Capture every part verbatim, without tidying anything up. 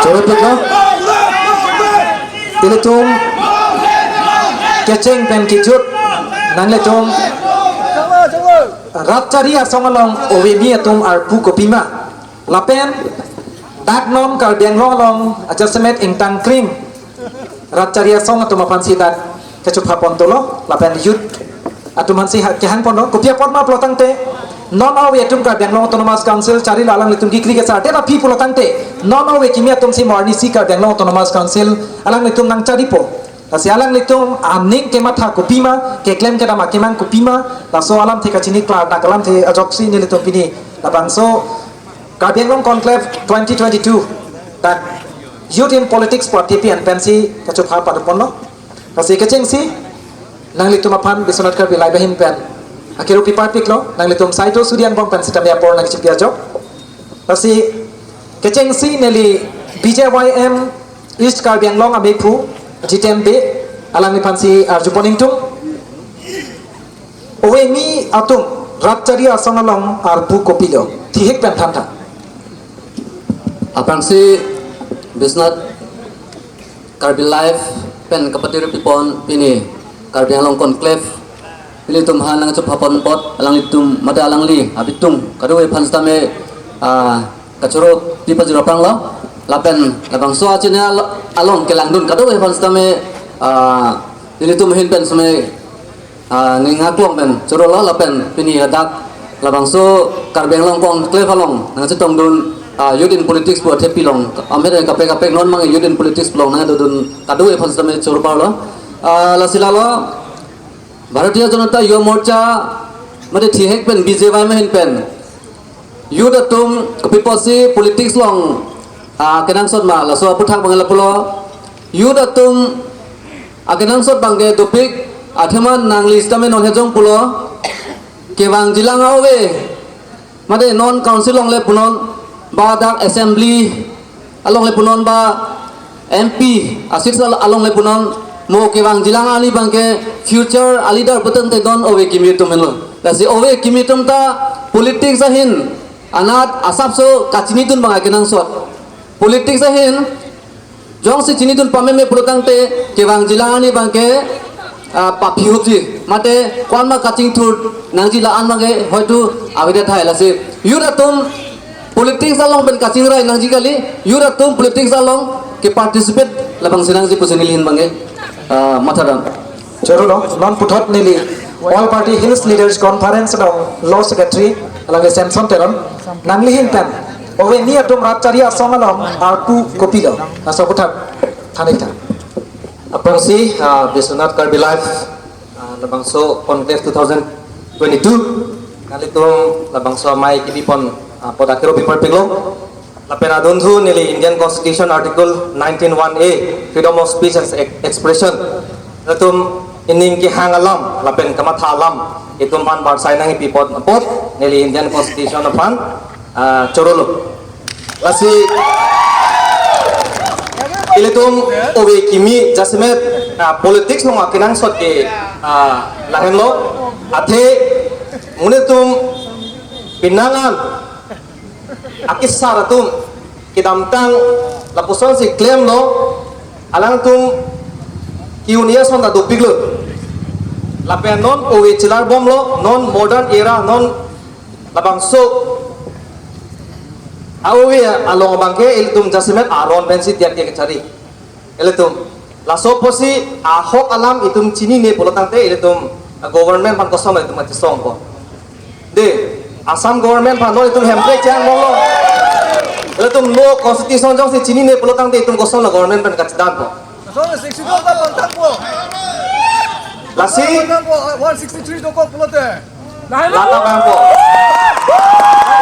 Choro pik lo. Ilitum kecheng pen kejut nanglitum rat chari asong along ove kimi atum arpu kopima lapen dak non Karbi Anglong along ajasemet ingtang kring rat chari asong atum aphansi dak kachupha pon tolo lapen youth atum aphansi ha- kehang ponlo. Kopi apot ma pulo tangte non ove atum Karbi Anglong Autonomous Council charilo, alanglitum kekri kesar det aphi pulo tangte non ove kimi atumsi mo arnisi Karbi Anglong Autonomous Council alanglitum nangcharipo. Lasi alanglitum aning kematha kopima, keklem kedam akemang kopima, laso alamthe kachini klar, dak alamthe ajoksi nelitum pini labangso Karbi Anglong Conclave twenty twenty-two dak Youth in Politics pu athepi an pensi kachupha pado ponlo. Lasi kechengsi nanglitum aphan Biswanath Karbi Live ahin pen akiru piparpiklo, nanglitum saido suri angbong pen sitame apor nangchipi ajok. Lasi kechengsi neli B J Y M East Karbi Anglong amephu Jiten Bey alangliphansi arju pon ingtung. Ove kimi atum rat chari asong along arpu kopilo, thihek pen thantha. Aphrangsi Biswanath Karbi Live pen kapatiri pipon pini Karbi Anglong Conclave ilitum aphan nangchupha pon apot alanglitum mate alangli abitung kadokave aphan sitame ah, kachoro pipa juro panglo lapen labangso achine al- along kelangdun kadokave aphan sitame ah, ilitum ahin pen sitame ah, ning aklong pen chorolo lapen pini ladak labangso Karbi Anglong Conclave along nangchetongdun ah, Youth in Politics pu athepi along amet kaprek kaprek non mang Youth in Politics along nangdodun kadokave aphan sitame choro parlo. Ah, lasi lalo Bharatiya Janata Yuva Morcha mate thihek pen B J Y M ahin pen youth atum kopi apotsi politics along ah, kenangsot ma laso aputhak abang lapulo. Youth atum akenangsot abangke dopik, athema nangli sitame non hejong pulo, kevang jilang ove mate non council along le punon ba dak assembly along le punon ba M P asit sal along le punon mo kevang jilang ani abangke future a leader putan te non ove kimi atum henlo. Lasi ove kimi atum ta politics ahin anat asapso kachinidun abang akenangsot. Politics ahin jongsi chinidun pameme pulo tangte kevang jilang ani abangke ah, paphi hupji mate kwan ma kachingthur nangji la-an abangke hoitu avedet hai. Lasi youth atum politics along pen kachingrai nangji kali, youth atum politics along keparticipate labangsi nangji pusi neli ahin abangke ah, matha dam. Choro lo, non puthot neli All Party Hills Leaders Conference along Law Secretary alangli Samson Teron nangli ahin pen ove kimi atum rat chari asong along arpu kopilo, laso aputhak than-ik tha. Aphrangsi ah, Biswanath Karbi Live ah, labangso Conclave two thousand twenty-two nanglitum labangso amei kebi pon ah, apot akiru piparpiklo. Lapen adunthu neli Indian Constitution Article nineteen one A, Freedom of Speech and Ex- Expression, latum ining kehang alam lapen kamatha alam itum aphan barsai nangpi pon apot neli Indian Constitution aphan ah, chorolo. Lasi ilitum ove kimi jasemet ah, politics along akenangsot ke ah, lahenlo, athe monit atum pinangan akesar atum kedamtang lapusonsi klemlo, alangtum ke-un-e ason ta dopiklo. Lapen non ove chelar bomlo, non modern era, non labangso a-ove along abangke ilitum jasemet aron pensi diya kechari. Ilitum laso apotsi ahok alam itum chinine pulo tangte ilitum government aphan kosonlo itum kachesongpo. De, Assam government aphan non itum Hemprek chang monglo. Ilitum law constitution jongsi chinine pulo tangte itum kosonlo government pen kachedanpo. Sixty-two ta pangthangpo. Lasi pangthangpo, one sixty-three dokok pulote. Lata bangpo.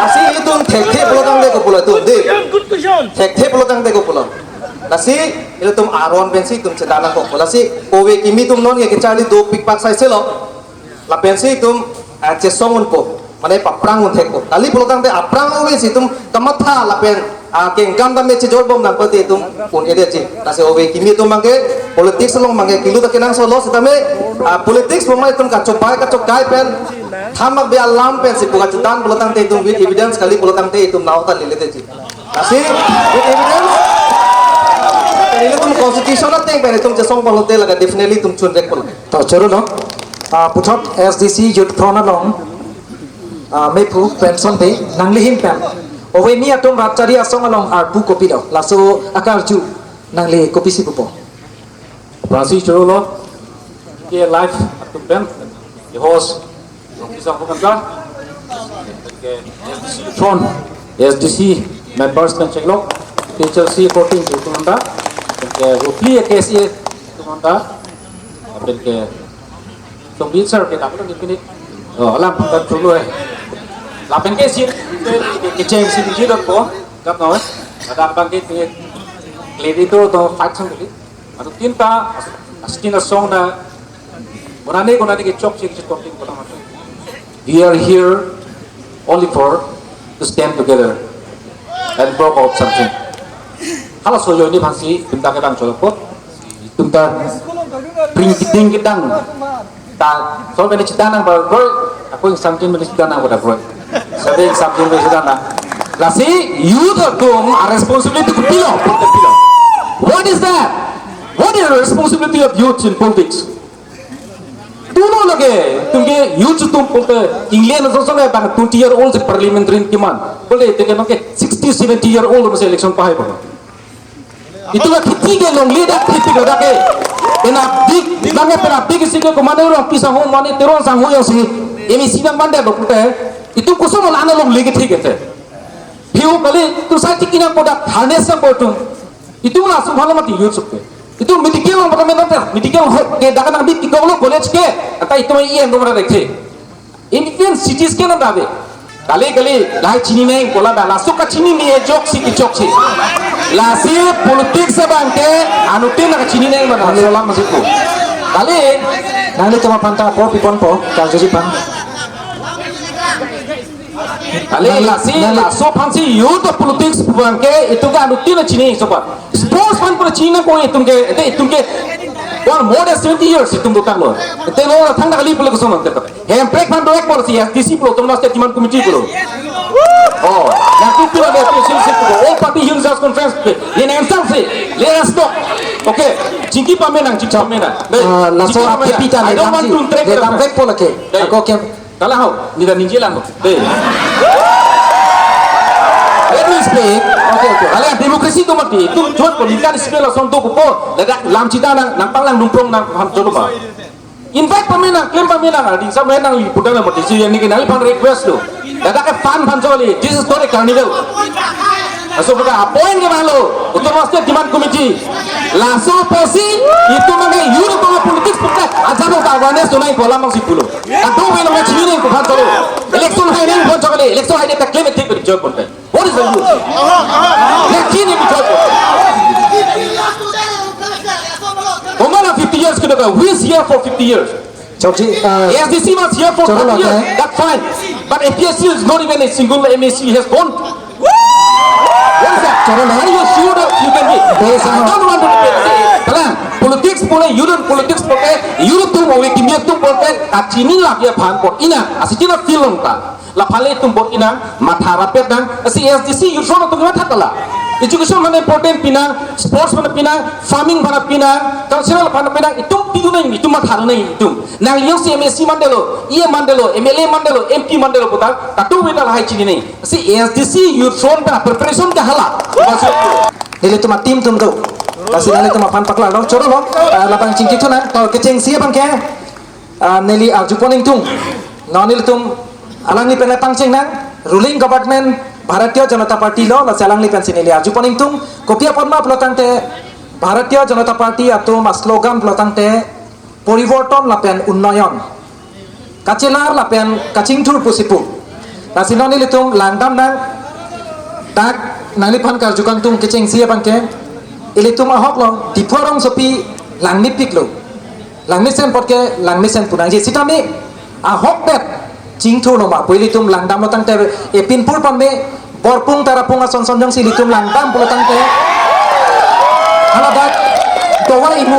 Lasi itum thekthe pulo tangte kopulo itum, de. Good question. Thekthe pulo tangte kopulo. Lasi ilitum aron pensi itum chedan nangkok. Lasi ove kimi atum non ke kecharli dopik pak saiselo. Lapensi itum ah, chesong unpo, mane paphrang un thekpo. Kali pulo tangte aphrang ove si itum kamatha lapen ah, kengkam tame chejor bom nangpo te itum un-edetji. Lasi ove kimi atum abangke politics along abangke kilu ta kenangsotlo sitame ah, politics bom ma itum kachobai kachokai pen thamak be alam pensi pu kachedan pulo tangte itum with evidence kali pulo tangte itum nau ta liledetji. Lasi with evidence, Ilitum constitution ateng pen itum chesong palote lake definitely itum chunvek pon. To choro lo. Ah, puthot S D C Youth Front along, ah, mephu Premson Bey, nangli ahin pen, ove ni atum rat chari asong along arpu kopilo, laso akarju nangli kopisi pupo? Aphrangsi choro lo, ke live atum pen, ke host, Rongpi Sangho Kanta, ke S D C Front, S D C members pen chenglo, P H L C fourteen Jutu Kanta, ke Rupli K S A Jutu Kanta, ke Songbi sir ke daplo ni pini. Oh, alam kan choro lo eh. Lapen ke si, ke, ke cheng si biji dot po, kap na eh. Ada abang ke, ke, lady to, to fight sang kali. Anuttin ta, as-, astin asong na, konane konane ke chokche ke chitoktin kona mati. We are here only for to stand together and work out something. Halaso ajoine aphansi itum ta kedang cholo po. Itum ta pring kiting kedang. Ta, so mene chedang nang ba, bro. Ako ingsam tin mene chedang nang ba, bro. Sabi ingsam tin mene chedang nang. Lasi, youth atum a responsibility kopilo, kopilo. What is that? What is the responsibility of youth in politics? Tuno lake, itum ke youth atum pulote, England aso so le bang twenty year old si parliamentarian keman. Pulote, itum ke bang ke sixty, seventy year old masi election pahai bang. Itum ke kheti ke longle dak kheti ke dak ke. Penap dik, bang ke penap dik isi ke komane Rongpi Sangho mane Teron Sangho jongsi M A C nang mande dok te. Itum koson lo ana longle ke thik ete. Hiu kali, itum sa thik nangpo dak harness nangpo itum. Itum laso aphan lo mati youth sup ke. Itum medical along pada menang te, medical ho ke dak nang bit ke lo college ke. Ata itum E M do mara dekhe. Indian cities ke nang dave. Kali kali, lahai chinine, kola da, laso kachinine joksi kechokche. Lasi politics abang ke, anuttin nang kachinine mana, solam masih ku. Kali, nanglitum aphan ta apor piponpo, karjuji aphan. Kali, nang-, lasi, nang-, laso aphansi youth politics abang ke, itum ke anuttin nang chini sobat. Sports aphan pura chini nangkok itum ke, ete itum ke, one more than seventy years itum dotanglo. Ete lo thangta kali pule koson ante. Hemprek aphan do-ek policy, S D C pulo, Autonomous State Demand Committee pulo. Oh, nangtum pura le, P C C pulo, All Party Youth Resource Conference pulo. Ye nang sang si, let us talk. Okay, chingki pamenang, chingki pamenang. Dei, ah, laso chingki pamenang. Apipi ta I don't want to interact. Ledam vek po lake. Dei. Ako kem. Kala ho, nida ningje lang ho. Dei. Let me speak. Okay, okay. Kala democracy do mati. Itum chot po, ningkan speech lason do po. Ladak lam chita nang, nang panglang dumprong nang, ham chot po. Invite pamenang, claim pamenang, adi sa menang li pudana mati si, yani ke nangliphan request lo. Ladak ke fun fun choli, this is not a carnival. Laso pada appoint ke bang lo, Autonomous State Demand Committee. Laso apotsi, itum mane youth atum politics puta, aja lo ta awareness tu nai kolam bang si pulo. Kadokave lo chini nang ko fun cholo. Election hai nang fun chokali, election hai nang ta claim etik berjot konten. What is the use? Yakin ye bijot. Komana fifty years ke doka, who is here for fifty years? Chokchi, uh, S D C was here for Choro forty years. Lake. That's fine. But A P S C is not even a single M A C has gone. What is that? Choro Lake. Are you sure that you can be? Besa. I don't want to be. Kalang, politics pule, youth politics pule, youth atum, ove kimi atum pule, kachini lagi aphan po ina, asi china film ta. Lapen le itum bor-i nang, matha rapet nang, si S D C youth front atum matha tala. Education aphan important pinang, sports aphan pinang, farming aphan pinang, cultural aphan pinang, itum pidu nang, itum matha nang itum. Nangli jongsi M A C mandetlo, E M mandetlo, M L A mandetlo, M P mandetlo putar, katu beta lahai chini nang. Si S D C youth front aphan preparation ke hala. Nelitum a-team atum do. Lasi nanglitum aphan paklar lo, choro lo, ah, labang chingki thu nang, to kechengsi abang ke. Ah, neli arjupon ingtung. Non nelitum alangli pen tangcheng nang, ruling government Bharatiya Janata Party lo, lasi alangli pensi neli arjupon ingtung. Kopi apot ma pulo tangte Bharatiya Janata Party atum a-slogan pulo tangte poriborton lapen unnoyon. Kachelar lapen kachingthur pusi pu. Lasi non nelitum langdam nang, dak nangliphan karju kangtung kechengsi abang ke. Ilitum ahok lo, Diphu arongsopi langmepik lo. Langmesen apot ke, langmesen pu nangji. Sitame, ahokpet chingthur lo ma, pu ilitum langdam lo tangte, e pinpur pame, borpung tarapung ason son jongsi ilitum langdam pulo tangte. Haladak, dovai imu.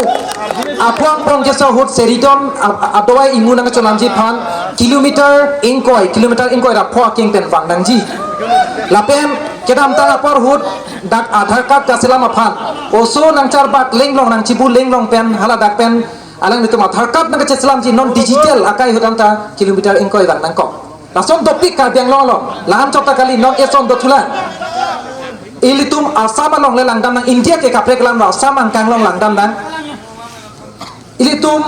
Aphuang prong keso ahut seriton, a, a, dovai imu nangcholamji aphan, kilometer ingkoi, kilometer ingkoi ra pho akeng pen vang nangji. Lapen, Kedamtang apor ahut dak Aadhaar card kachelam aphan oso nangcharbak linglong, nangchibu linglong pen, hala dak pen alanglitum Aadhaar card nangkachechelamji, non digital akai ahut anta kilometer ingkoi vang nangkok. Lason dopik Karbi Anglong along, la-an chot ta kali, non eson dothulang. Ilitum Assam along le langdamnang, India ke kaprek alam lo, Assam angkang along langdamnang. Ilitum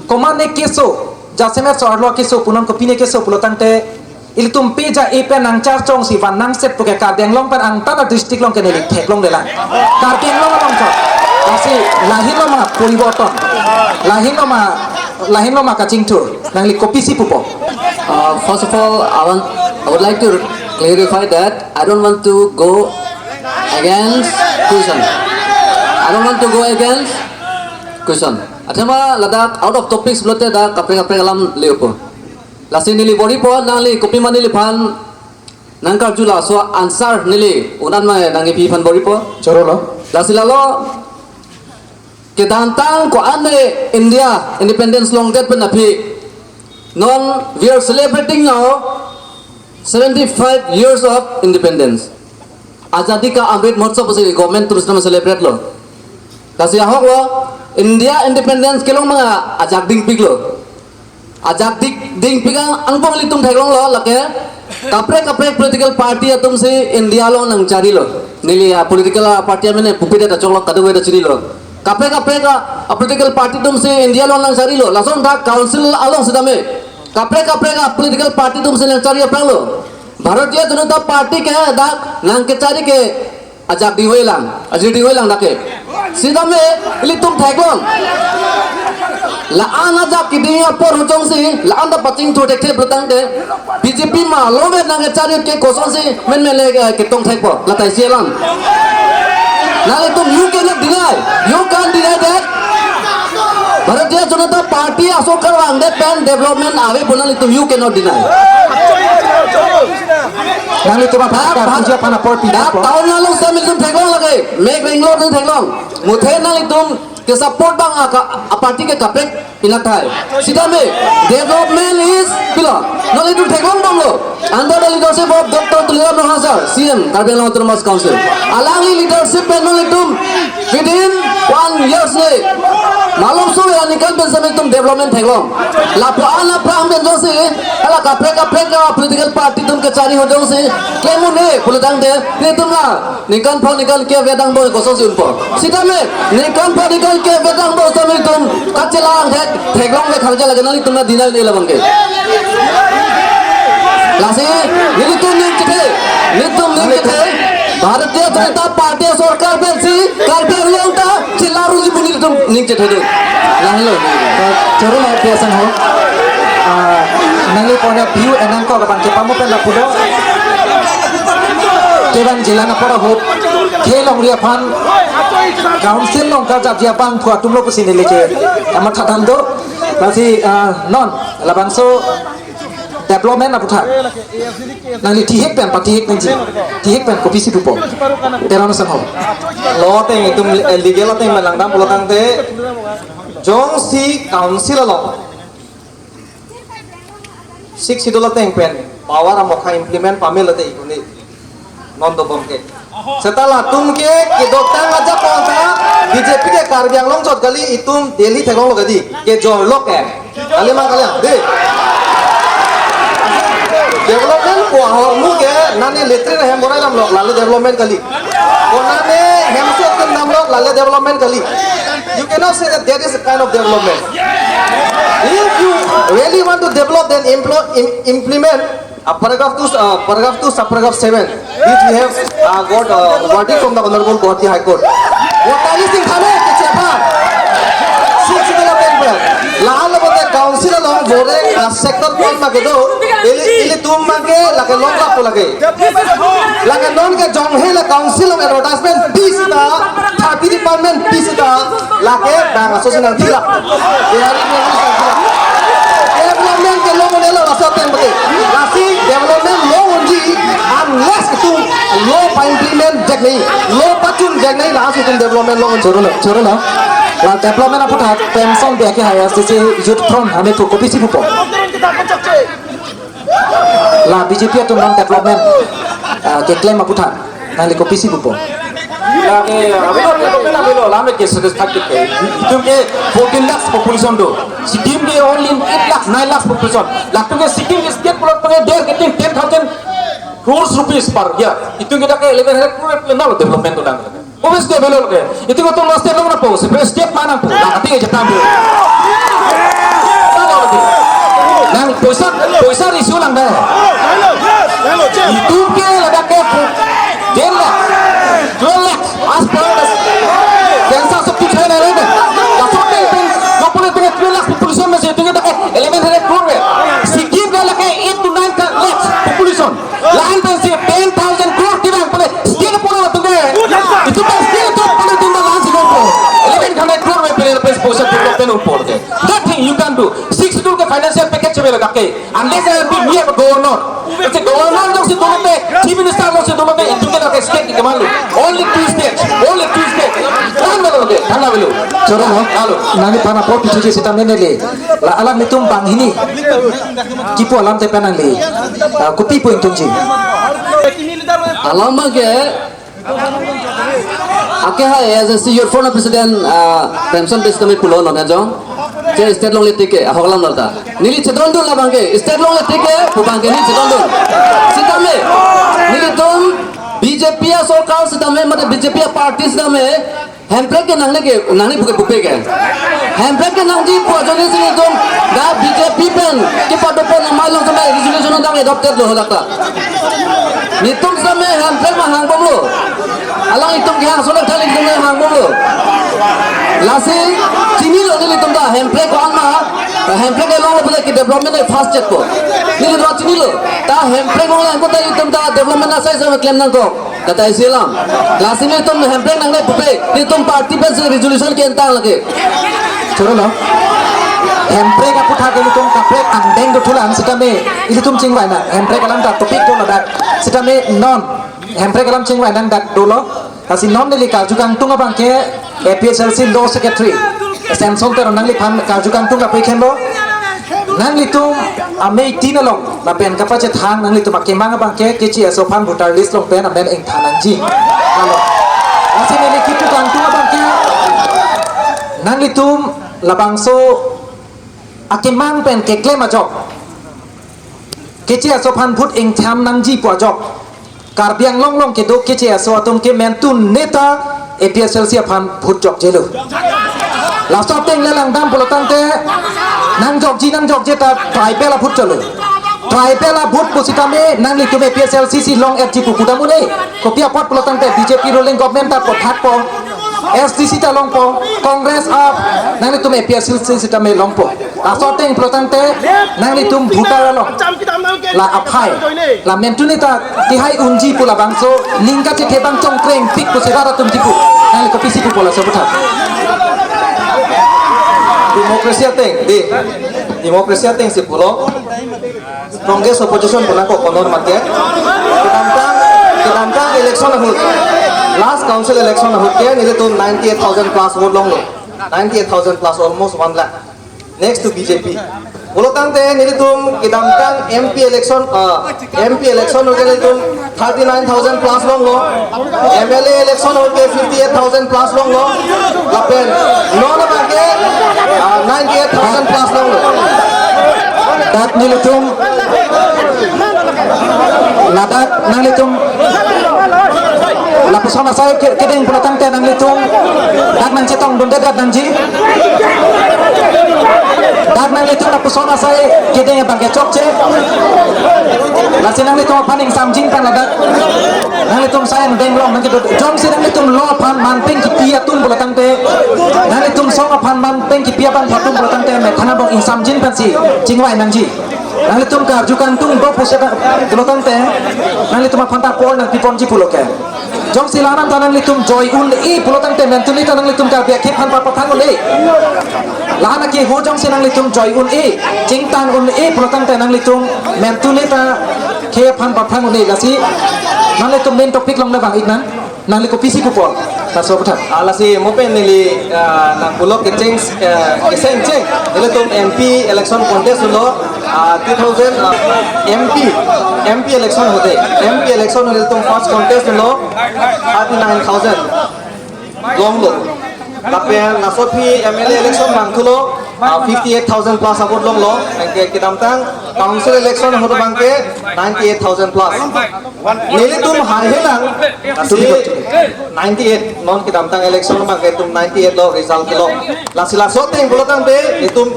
komatne keso, jasemet so arlo keso pu, non kopine keso pulo tangte, ilitum pe ja-e pen nangcharchongsi van nangset pu ke Karbi Anglong pen angtan a-district along ke neli theklonglelang. Karbi Anglong along chot. Lasi lahin lo ma poriborton, lahin lo ma, lahin lo ma kachingthur, nangli kopisi pupo? Uh, first of all, I want, I would like to clarify that I don't want to go against question. I don't want to go against question. Athema ladak out of topics pulote dak kaprek kaprek alam le-opo. Lasi neli bor-ipo, nangli kopima neliphan nangkarju, laso answer neli un-an ma nangkepi aphan bor-ipo. Choro lo. Lasi lalo, kedamtang ko-an ne India independence longdet pen aphi, non we are celebrating now seventy-five years of independence. Azadi ka Amrit Mahotsav pusi government atum sitame celebrate lo. Lasi ahok lo, India independence kelong ma ajak dingpik lo. Ajak dik dingpik ang angbong ilitum theklonglo, lake kaprek kaprek political party atumsi India along nangcharilo. Neli a political party amen pupe ta choklo, kadokave ta chinilo. Kaprek kaprek a political party atumsi India along nangcharilo. Lason dak council along sitame kaprek kaprek a political party atumsi nangchari aphranglo. Bharatiya Janata Party ke dak nangkechari ke ajak dingvailang, ajak dingvailang dak ke. Sitame ilitum theklong. La-an ajak keding apor ahut jongsi la-an ta pachingthur thekthe pulo tangte, B J P malom ave nangkechari ke kosonsi menmen le, eh, ketong thekpo, la ta isi alam. Nanglitum, you cannot deny, you can't deny that Bharatiya Janata Party asorkar vangdet pen development ave pu nanglitum, you cannot deny. Nanglitum aphan, dak, dak, puji aphan apor pi dak po. Town along sitame ilitum theklong lake, mek Bangalore atum theklong. Muthe nanglitum ke support abang aka, a party ke kaprek pinathai. Sitame development is pilo. Nanglitum theklong bomlo. Under the leadership of Doctor Tuliram Ronghang sir, C M, Karbi Anglong Autonomous Council. Alangli leadership pen nanglitum within one years le malom so ya ningkan pen sitame ilitum development theklong. Lapu-an aphrang pen jongsi hala kaprek kaprek a political party atum kechari ahut jongsi klem un-e pulo tangte, nelitum la ningkan pho ningkan ke avedang boi kosonsi unpo. Sitame ningkan pho ningkan ke avedang boi sitame ilitum kachelang thek, theklong le khang jala ke nanglitum na deny un-e labang ke. Lasi nelitum ning chethe, nelitum ning chethe, Bharatiya Janata Party sorkar pensi Karbi Anglong ta chelaruji pu nelitum ning chethe do. Lahelo. Choro lo, Priya Sangho. Ah, nangli point of view enang ko abang ke pamu pen lapu do. Kevang jilang apor ahut, khe longri aphan council along karjapji abangphu atum lo pusi neli ke amat thadam do. Lasi, ah, non labangso development aputhak nangli thihek pen, pathihek nangji, thihek pen kopisi pupo? Teron Sangho. Law ateng itum, eh, legal ateng langdam pulo tangte, jongsi council along Sixth Schedule ateng pen power amokha implement pame lote ikuni non dobom ke. Seta latum ke kedotang ajak kong ta B J P ke Karbi Anglong chot kali, itum Delhi theklonglo kadi, kejorlo ke. Kali ma kali, de. Development ko ahormu ke, nani latrine hem borai damlok, lale development kali. Ko nani hemso kin damlok, lale development kali. You cannot say that that is a kind of development. If you really want to develop, then impl-, im-, implement a paragraph two, uh, paragraph two, subparagraph seven, which we have, uh, got, uh, verdict from the Honorable Guwahati High Court. Wo tali sing thane ke chepa. Sixth Schedule ateng pen. Lahan lo bote council along boreng a sector koi ma kedo. Ili, ilitum ma ke lake longkap lake. Lake non ke jonghe la council along advertisement pi sita, thirty department pi sita, lake bang aso sinang thilak. Bihari ke sinang thilak. Development ke long un-elo laso ateng pake. Lasi development long unji unless itum law pa-implement jek nai, law pachun jek nai, lasi itum development long un-e. Choro lo, choro lo. La development aputhak pension dia ke haya sisi youth front hame thu kopisi pupo? La B J P atum non development, ah, keklem aputhak. Nangli kopisi pupo? Lake, avelo, development avelo, lame ke satisfied ke. Itum ke fourteen lakhs population do. Sikkim ke only eight lakhs, nine lakhs population. Latum ke Sikkim ke state pulo ke der ke ten thousand crores rupees per year. Itum ke dak eleven hundred crore pulo nalo development do nang. Obviously avelo ke. Itum ke to state lo na po, separate state mana po. Nang ati ke Japan po. Nang poisa, poisa issue lang dai. Itum ke ladak ke ten lakh, twelve lakh, as per the census of two thousand eleven. Laso pen pen, lapulo pen twelve lakh population mesi itum ke eleven hundred crore. Sikkim ke lake eight to nine lakh population. La-an pensi ten thousand crore kevang pule state pulo atum ke. Itum ke state atum pulo atum ke la-ansi kevangpo. Eleven hundred crore me pule pensi poisa development un-e pulote. Nothing you can do. Six schedule ke financial package avelo dak ke. Unless and until we have a governor. Ese governor jongsi dolote, chief minister jongsi dolote, itum ke dak ke state ke kemang lo. Only two states, only two states. Kan avelo ke, kan avelo. Choro no? Halo. Nangli aphan apor pithuji sitame neli. La alanglitum banghini kipu alam te pen nangli, ah, kopi pu ingtungji? Alam ke, ake hai as a youth forum president, ah, Premchand Bey sitame pulo non ajong. Che state longle tik ke, ahok alam nolta. Neli chedondun labang ke, state longle tik ke, pu abang ke neli chedondun. Sitame, nelitum B J P asorkar sitame, mate B J P aparty sitame, hemprek ke nangne ke, nangne puke pupe ke. Hemprek ke nangji pu ajoine si nelitum, dak B J P pen, kepadopo namai along sitame resolution dak adopted lo ho dak ta. Nelitum sitame hemprek ma hangbomlo. Alanglitum kehang ason thali nelitum hangbomlo. Lasi chinilo nelitum ta hemprek ko-an ma, hemprek along lo pule ke development fast chetpo. Nelitum chinilo. Ta hemprek along lang ko ta nelitum ta development asai asai klem nangkok. Kata isi alam. Lasi nelitum hemprek nangne pupe, nelitum party pensi resolution ke-entang lake. Choro no? Hemprek aputhak ke nelitum kaprek angdeng dothulang sitame ilitum chingvai nang. Hemprek alam ta topic dolo dak. Sitame non. Hemprek alam chingvai nang dak dolo. Lasi non neli karju kangtung abang ke A P H L C Law Secretary Samson Teron nangliphan karju kangtung kaprek henlo. Nanglitum amei tin along lapen kapachethang nanglitum akemang abang ke K H A S O aphan voter list along pen amen ingthan nangji. Halo. Lasi neli kipu kangtung abang ke nanglitum labangso akemang pen keklem ajok, K H A S O aphan vote ingthan nangji pu ajok, Karbi Anglong along kedo K H A S O atum ke mentu neta A P H L C aphan vote jokjelo. Laso ateng le langdam pulo tangte nangjokji nangjokje ta tribal a-vote cholo. Tribal a-vote pusitame nanglitum A P H L C si long-etji pu pudam un-e. Kopi apot pulo tangte B J P ruling government ta pathakpo. S D C ta longpo, Congress a nanglitum A P H L C sitame longpo. Laso ateng pulo tangte nanglitum voter along la aphai, la mentu neta kehai unji pu labangso ning kachethe abang chongkrengpik pusi rat atum kipu. Nangli kopisi pupo laso aputhak? Democracy ateng, di. Democracy ateng si pulo. Strongest opposition pu nangkok konon mate. Kedamtang, kedamtang election ahut, last council election ahut ke nelitum ninety-eight thousand plus vote longlo. Ninety-eight thousand plus, almost one lakh. Next to B J P. Pulo tangte nelitum kedamtang M P election, ah, M P election ahut ke nelitum thirty-nine thousand plus longlo. M L A election ahut ke fifty-eight thousand plus longlo. Lapen non abang ke, ah, ninety-eight thousand plus longlo. Dak nelitum, ladak nanglitum lapuson asai ke-, kedeng pulo tangte nanglitum dak nangchetongdunde dak nangji. Dak nanglitum lapuson asai kedeng abang ke chokche. Lasi nanglitum aphan ingsamjin tang ladak. Nanglitum sai angdeng along nangkedo. Jongsi nanglitum law aphan manpeng kipi atum pulo tangte, nanglitum song aphan manpeng kipi abang atum pulo tangte methang abang ingsamjin pensi chingvai nangji. Nanglitum karju kangtung do pusi ta pulo tangte nanglitum aphan ta apor nangpiponji pulo ke. Jongsi la-an ta nanglitum joi un-e pulo tangte mentu neta nanglitum Karbi akhei aphan papathang un-e. La-an akhei ho jongsi nanglitum joi un-e, chingtang un-e pulo tangte nanglitum mentu neta khei aphan pathang un-e. Lasi nanglitum main topic along nangvang-ik nang. Nangli kopisi pupo? Laso aputhak. Ah, lasi mo pen neli, ah, nangpulo kecheng, ah, kecheng cheng. Ilitum M P election contest lo, ah, two thousand, ah, M P, M P election ahut, M P election ahut ilitum first contest lo, thirty nine thousand longlo. Lapen laso aphi M L A election abang thulo, ah, fifty eight thousand plus a-vote longlo. Anke kedamtang council election ahut abangke ninety eight thousand plus. Nelitum haihelang, lasi ninety eight, non kedamtang election abangke itum ninety eight lo result kelo. Lasi laso ateng pulo tangte itum,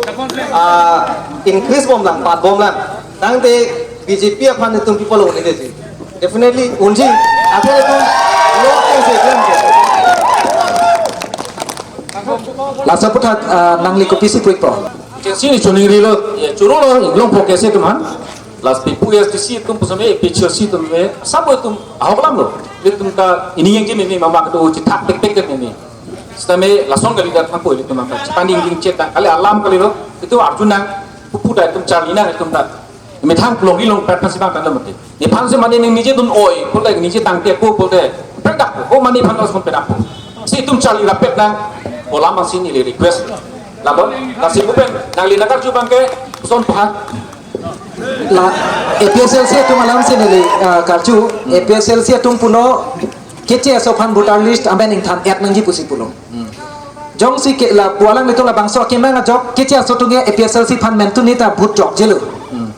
ah, increase bomlang, pat bomlang. Tangte B J P aphan itum people un'e detji. Definitely un'eji. Athe itum lo ateng si klem ke. Laso aputhak, ah, nangli kopisi pu-ikpo? Kechengsi ne choningrilo, ye chorolo, Inglongpho KSA atum aphan. Lasi pu S D C atum pusitame, A P H L C atum me, sabo itum ahok alam lo. Itum ta ining ingji meme, mama kedo chethak tektek ke meme. Sitame lason kali ta thangpo itum ta. Chepani ingji chetang, kali alam kalilo, itum arjunang, pupu ta itum charlinang itum ta. Methang kelong kelong pet phan si bang tanda mati. Nephan si mane ning nije dun oi, pulote nije tangte ko pulote, pet dak ko, mane phan lason pet dak ko. Si itum charli rapet nang, kolam asin ili request. Lalu, lasi mo pen, nangli nangkarju abangke, son paha. La, A P H L C atum alam si neli, ah, karju, A P H L C atum puno, Keche aso aphan voter list amen ingthan-et nangji pusi pulo. Jongsi ke la pu alanglitum labangso akemang ajok, Keche aso atum ke A P H L C aphan mentuni ta vote jokjelo.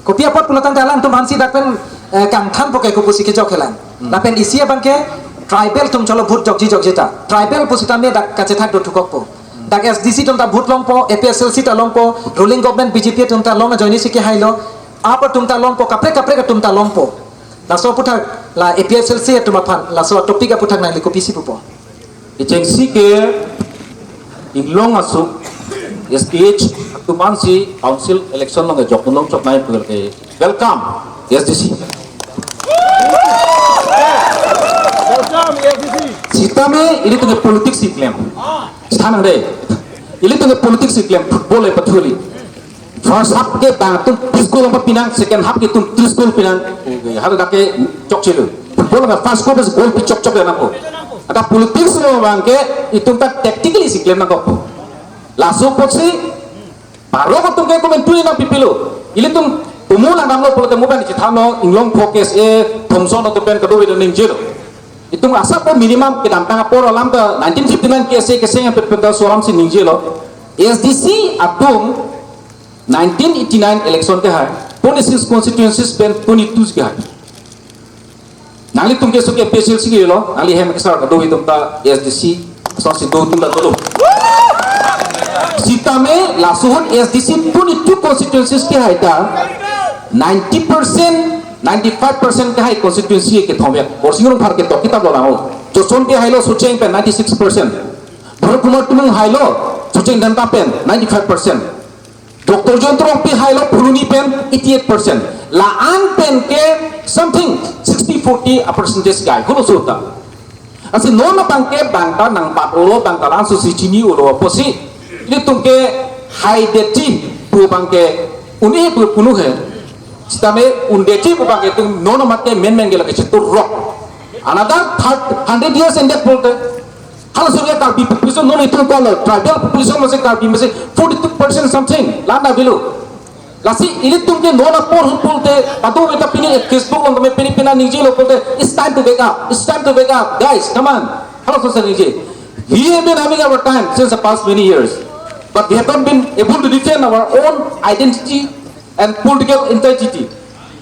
Kopi apot pulo tangte alanglitum aphan si dak pen, eh, kangthanpo ke ko pusi kejokhelang. Lapen isi abangke tribal atum cholo vote jokji jokji ta. Tribal pusitame dak kachethak dothukokpo. Dak S D C atum ta vote longpo, A P H L C ta longpo, ruling government B J P atum ta long ajoine si kehailo, AAP atum ta longpo, kaprek kaprek atum ta longpo. Laso aputhak la A P H L C atum aphan, laso topic aputhak nangli kopisi pupo? Kechengsi ke Inglong aso S P H atum aphan si council election along jok longchok nai pu ke welcome S D C. Welcome S D C. Sitame ilitum ke politics si klem. Chethan nang dei. Ilitum ke politics si klem, football e pathuli. First half ke bang atum tris goal abang pinang, second half ke itum tris goal pinang. Haladak ke chokchelo. Football abang first goal bes goal pi chokchok ya nangpo. Ada politics lo abangke itum ta tactically si klem nangkok. Laso apotsi parok atum ke komentri nangpi pilo. Ilitum tumul nang damlo pulote mo pen chethanlo, Inglongpho KSA, Thomson atum pen kadokave do ningjelo. Itum asap po minimum kedamtang apor alam ta nineteen fifty-nine KSA keseng pen pen ta laso alam si ningjelo. S D C atum nineteen eighty-nine election kehai, twenty-six constituencies pen twenty-two kehai. Nanglitum ke suke A P H L C kelo, nangli hem kesar kadokave atum ta S D C, asonsi do atum ta dolo. Sitame laso ahut S D C twenty-two constituencies kehai ta, ninety percent, ninety-five percent kehai constituency kethom ya. Borsing Rongphar ketok kitab lo lang o. Joson kehailo Socheng pen ninety-six percent. Bharat Kumar Timung hailo Socheng Dhenta pen ninety-five percent. Doctor Jayanta Rongpi hailo Phuloni pen eighty-eight percent. La-an pen ke something sixty forty a percentage kai. Holo sota. Lasi non abangke bang ta nangpat-olo, bang ta langso si chini-olo apotsi ilitum ke haidetji pu abangke un-e pu punu he. Sitame undetji pu abangke itum non amat ke menmen ke lake chetur rok. Another third, hundred years ended pulote. Halaso ke Karbi population non itum ko lo, tribal population masi Karbi masi forty-two percent something. La-an avelo. Lasi ilitum ke non apor ahut pulote, patu beta pini Facebook along kami pini pina ningjelo pulote, it's time to wake up, it's time to wake up, guys, come on. Halaso si ningje. We have been having our time since the past many years, but we have not been able to defend our own identity and political integrity.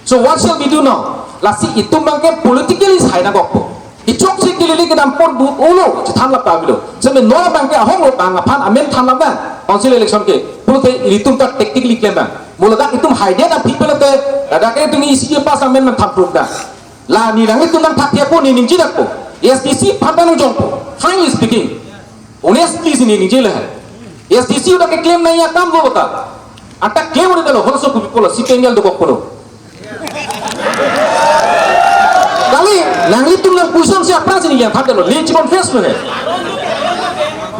So what shall we do now? Lasi itum abangke politically sai nangkokpo. Ichok si kelele kedam pon but ulo, chethan lap ta avelo. Seme non abangke ahong lo bang aphan amen than lap na. Council election ke. Pulote ilitum ta tactically klem bang. Mo ladak itum haidet aphi pulote, ladak itum isi ke pass amen nangthan pruk da. La ne nanglitum nangthak thiapo, ne ningje dakpo. S D C aphan ta nangjongpo. Frankly speaking. Honestly si ne ningje le hai. S D C udah keklaim nai akam lo ta. Anta claim udah lo, halaso kopi pulo, si pengal dokok pulo. Kali, nanglitum nang puson si aphrang si ne yang thak lo, le chibon face lo hai.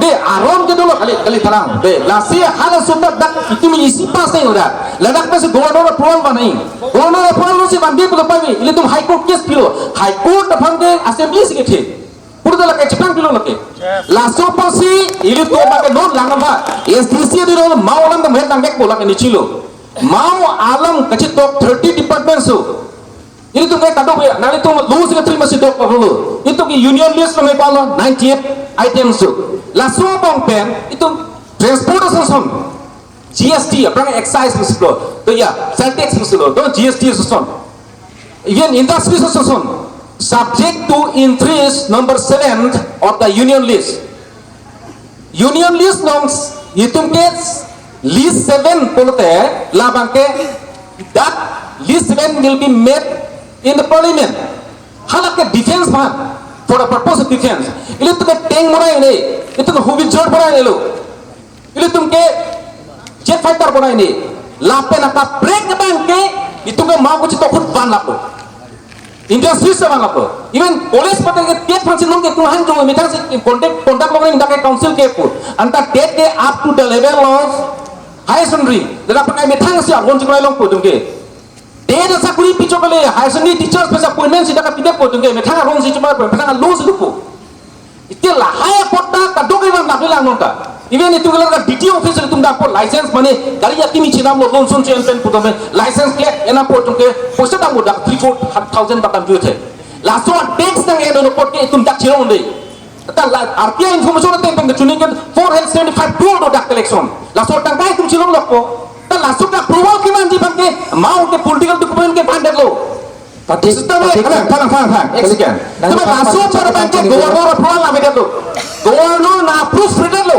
De, aron ke dolo kali, kali thalang. De, lasi halaso ta dak itum isi pass nai udah. Ladak ta si governor approval ba nai. Governor approval lo si bang di pulo pami, ilitum High Court case pilo. High Court aphan ke assembly si kethe. Pura lake cheplang pilo lake. Laso apotsi ilitum abangke non lang ba. S D C di lo mau alam dam het lang dek po lake nichilo. Mau alam kachitok thirty departments so. Ilitum ke kadok ya, nanglitum lo secretary masi dok pa lo. Itum ke union list lo me palo ninety-eight items so. Laso abang pen itum transport association, G S T, aphrang excise masi lo. To ya, sales tax masi lo. To G S T association. Even industries association, subject to entries number seven of the union list. Union list along itum ke list seven pulote labangke that list seven will be made in the parliament. Halake defense aphan, for the purpose of defense. Ilitum ke tank bonai ne, itum ke hubin jor bonai ne lo. Ilitum ke jet fighter bonai ne. Lapen akaprek abangke itum ke mau kachitok ahut van lapu. Industry se van lapu. Even college paten ke tiat aphansi nong ke itum han jong methang si conduct, conduct lo dak ke council ke pu. Anta tiat ke up to the level of higher secondary. Dak pakai methang si arhon chikrai longpo itum ke. Tiat asakuri pichok kali higher secondary teachers pensi appointment si dak ke pidet po itum ke. Methang arhon si chuma po, methang alo si dopo. Itia lahai apot ta kadokave abang lapi lang nonta. Even itum ke la D T O office itum dak apot license mane gari akimi chinam lo, loan son chen pen pu tame license ke enam apot itum ke poisa dam dak three four thousand ta dam juthe. Laso tax nang eno apot ke itum dak chirong de. Ta la R T I information ateng pen ke chuning ke four hundred seventy-five crore do dak collection. Laso tangka itum chirong lokpo. Ta laso ke approval kemanji abangke mau ke political document ke van det lo. Patik, system patik, eh, phalang, phalang, phalang. Execute. Nang, nang, tama phalang, laso phalang, char phalang, abangke phalang, governor approval nang bidet lo. Governor nang approve bidet lo.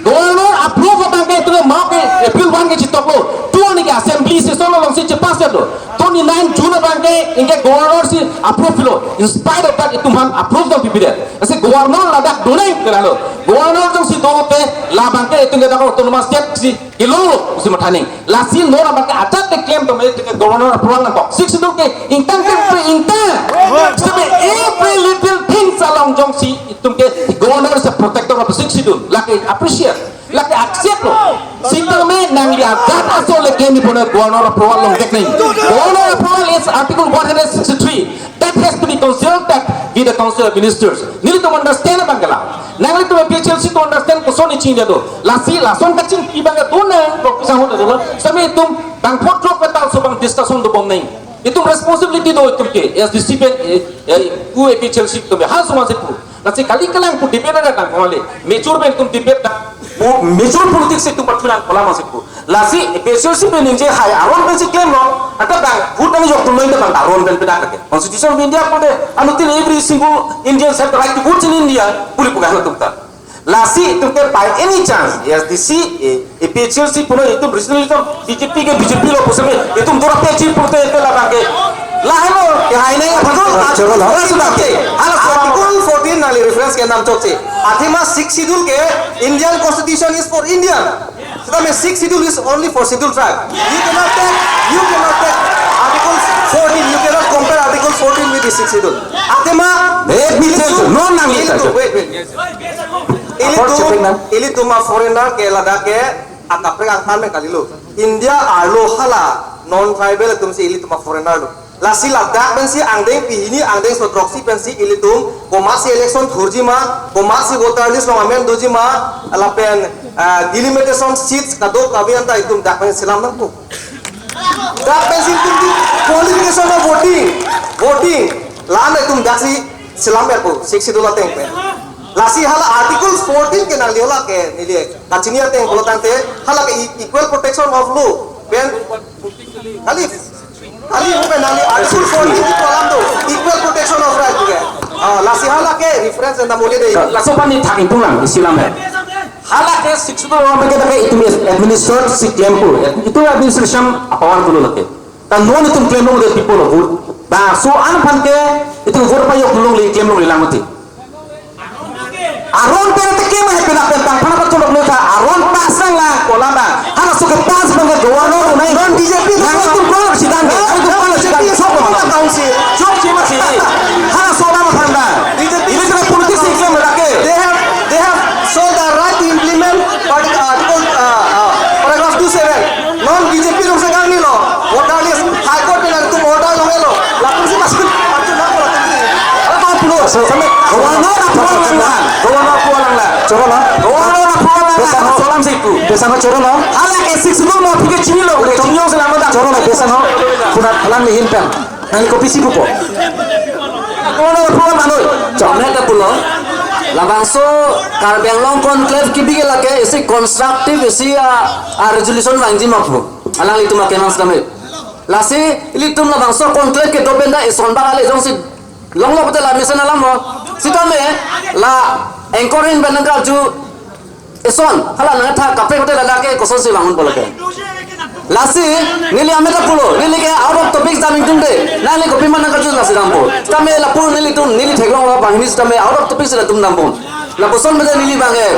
Governor approve abangke itum mau ke April one ke chitok lo. Two ni ke assembly session alongsi chepass lo. Twenty-nine June abangke ingke governor si approve lo. In spite of that, itum aphan approve dam pipidet. Lasi governor ladak donai ke lalo. Governor jongsi dote labangke itum ke dak autonomous state si kelong lo pusi mathaning. Lasi non abangke ajat te claim tame itum ke governor approval nangkok. Sixth Schedule ke ingtang ke ingtang. Sebe every little things along jongsi itum ke governor is a protector of the Sixth Schedule. Lake appreciate. Lake accept lo. Sitame nangli ajat aso le claim ipo na governor approval longdek nang. Governor approval is Article one hundred sixty-three. That has to be consulted with the Council of Ministers. Nelitum understand abangke la. Nanglitum A P H L C atum understand koson iching dia do. Lasi lason kachingki abangke do nang, Prof. Kisang Hut do. Sami itum bang phot rok petal so bang discussion dobom nang. Itum responsibility do itum ke. S D C pen, eh, eh, u A P H L C atum ke. Ha suman se pu. Lasi kali kelang pu debate ada tang kawale. Mature pen itum debate tang. Mo mature politics itum pathu nang kola ma se pu. Lasi A P H L C pen ningje hai aron pensi claim lo, anta bang vote nang yok tum lo anta bang aron pen pedak ke. Constitution of India pode, anuttin every single Indians have the right to vote in India, puli pu kahla tum ta. Lasi itum ke by any chance, S D C, eh, A P H L C puno itum regional itum B J P ke B J P lo pusame, itum dora pe chi pute ite labang ke. Lahai lo, ke hai nai apa tu? Chalo, chalo. Hala sudah ke. Hala sudah. Article fourteen nangli reference ke nam chokche. Athema Sixth Schedule ke Indian Constitution is for Indian. Sitame Sixth Schedule is only for Scheduled Tribe. You cannot take, you cannot take Article fourteen, you cannot compare Article fourteen with the Sixth Schedule. Athema, let me tell you, no, no, no, ilitum, no. Wait, wait. Ilitum, ilitum a foreigner ke ladak ke akaprek angtan me kalilo. India arlo hala non-tribal atum si ilitum a foreigner lo. Lasi ladak pensi angdeng pini angdeng sotroksi pensi ilitum komatsi election thurji ma, komatsi voter list along amend doji ma, lapen, ah, delimitation seats kadokave anta itum dak pensi selam nangpo. Dak pensi itum di qualification of voting, voting, la-an itum daksi selam erpo, Sixth Schedule ateng pen. Lasi hala Article fourteen ke nangli hala ke neli kachini ateng pulo tangte, hala ke e-, equal protection of law pen kali, kali mo pen nangli Article fourteen ke kolam do, equal protection of right ke. Ah, lasi hala ke reference enda muli de. Laso pani thak ingtung lang, isi lam hai. Hala ke Sixth Schedule along ke itum administer si claim pu. Itum administration a power pulo lake. Ta non itum claim longle people of vote. Bangso an aphan ke itum vote pajok longle, claim longle lang mati. Aron pen te claim hai pena pen tang phana patulok lo tha. Aron pass nang lang kolam bang. Halaso ke pass bang ke governor unai. Non B J P nang itum kolam sidan de. Itum kolam sidan. Sok kolam. Council. Sok sima si. Halaso bang aphan bang. B J P. Ini kena politik si claim lake. They have, they have sold the right to implement parti-, Article, uh, uh, paragraph two seven. Non B J P along si kangni lo. Voter list, High Court pen itum order longlo. Latum si masuk, masuk nangpo latum si. Ala bang pulo. So, same, kawan Choro lo. Oh, no, no, no, no, no, Besan ho. Salam sih itu. Besan ho choro lo. Hala ke six itu mau pikir chini lo, udah chini lo selama dah. Choro lo, besan ho. Kuna alam ni hin pen. Nangli kopisi pupo. Kono pulo manoi. Chokme ta pulo. Labangso Karbi Anglong conclave kebi ke lake isi constructive isi a, a resolution vangji ma pu. Alanglitum akeman sitame. Lasi ilitum labangso conclave kedo pen ta eson bang ale jongsi longlo pute la mesen alam lo. Sitame la anchor hin pen nangkarju eson, hala nangtha kaprek hotel lake kosonsi vangun pulo ke. Lasi, neli amet ta pulo, neli ke out of topic damdun de. Nangli kopi ma nangkarju lasi dampo. Tame lapu nelitum, neli theklong lo banghini sitame out of topic si latum dampo. Lapuson beda neli bang ke.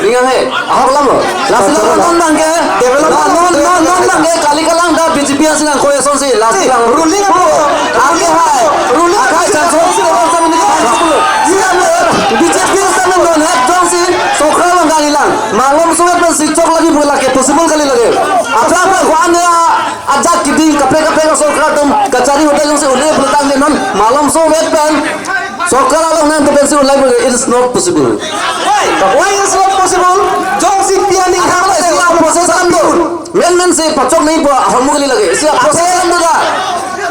Ringang he, ahok alam lo. Lasi la non bang ke. Develop non, non, non, non bang ke. Kali kalang da B J P asi nangkoi esonsi. Lasi bang. Ruling apa? Ake hai. Ruling akai apa? Chanson si develop sitame neli. Iya, B J P sitame non het jongsi. Sorkar bang kali lang. Malomso vet pensi chok lagi pu lake possible kali lake. Apra apra ko ane a, ajak kiding kaprek kaprek sorkar atum kachari hotel jongsi ule pulo tangte non malomso vet pen sorkar along nangtum pensi ulai pulo, it is not possible. Why? Why is not possible? Jongsi piani ha, isi a process alam do. Men men si pachok nangji pu ahormu kali lake. Isi a process alam do da.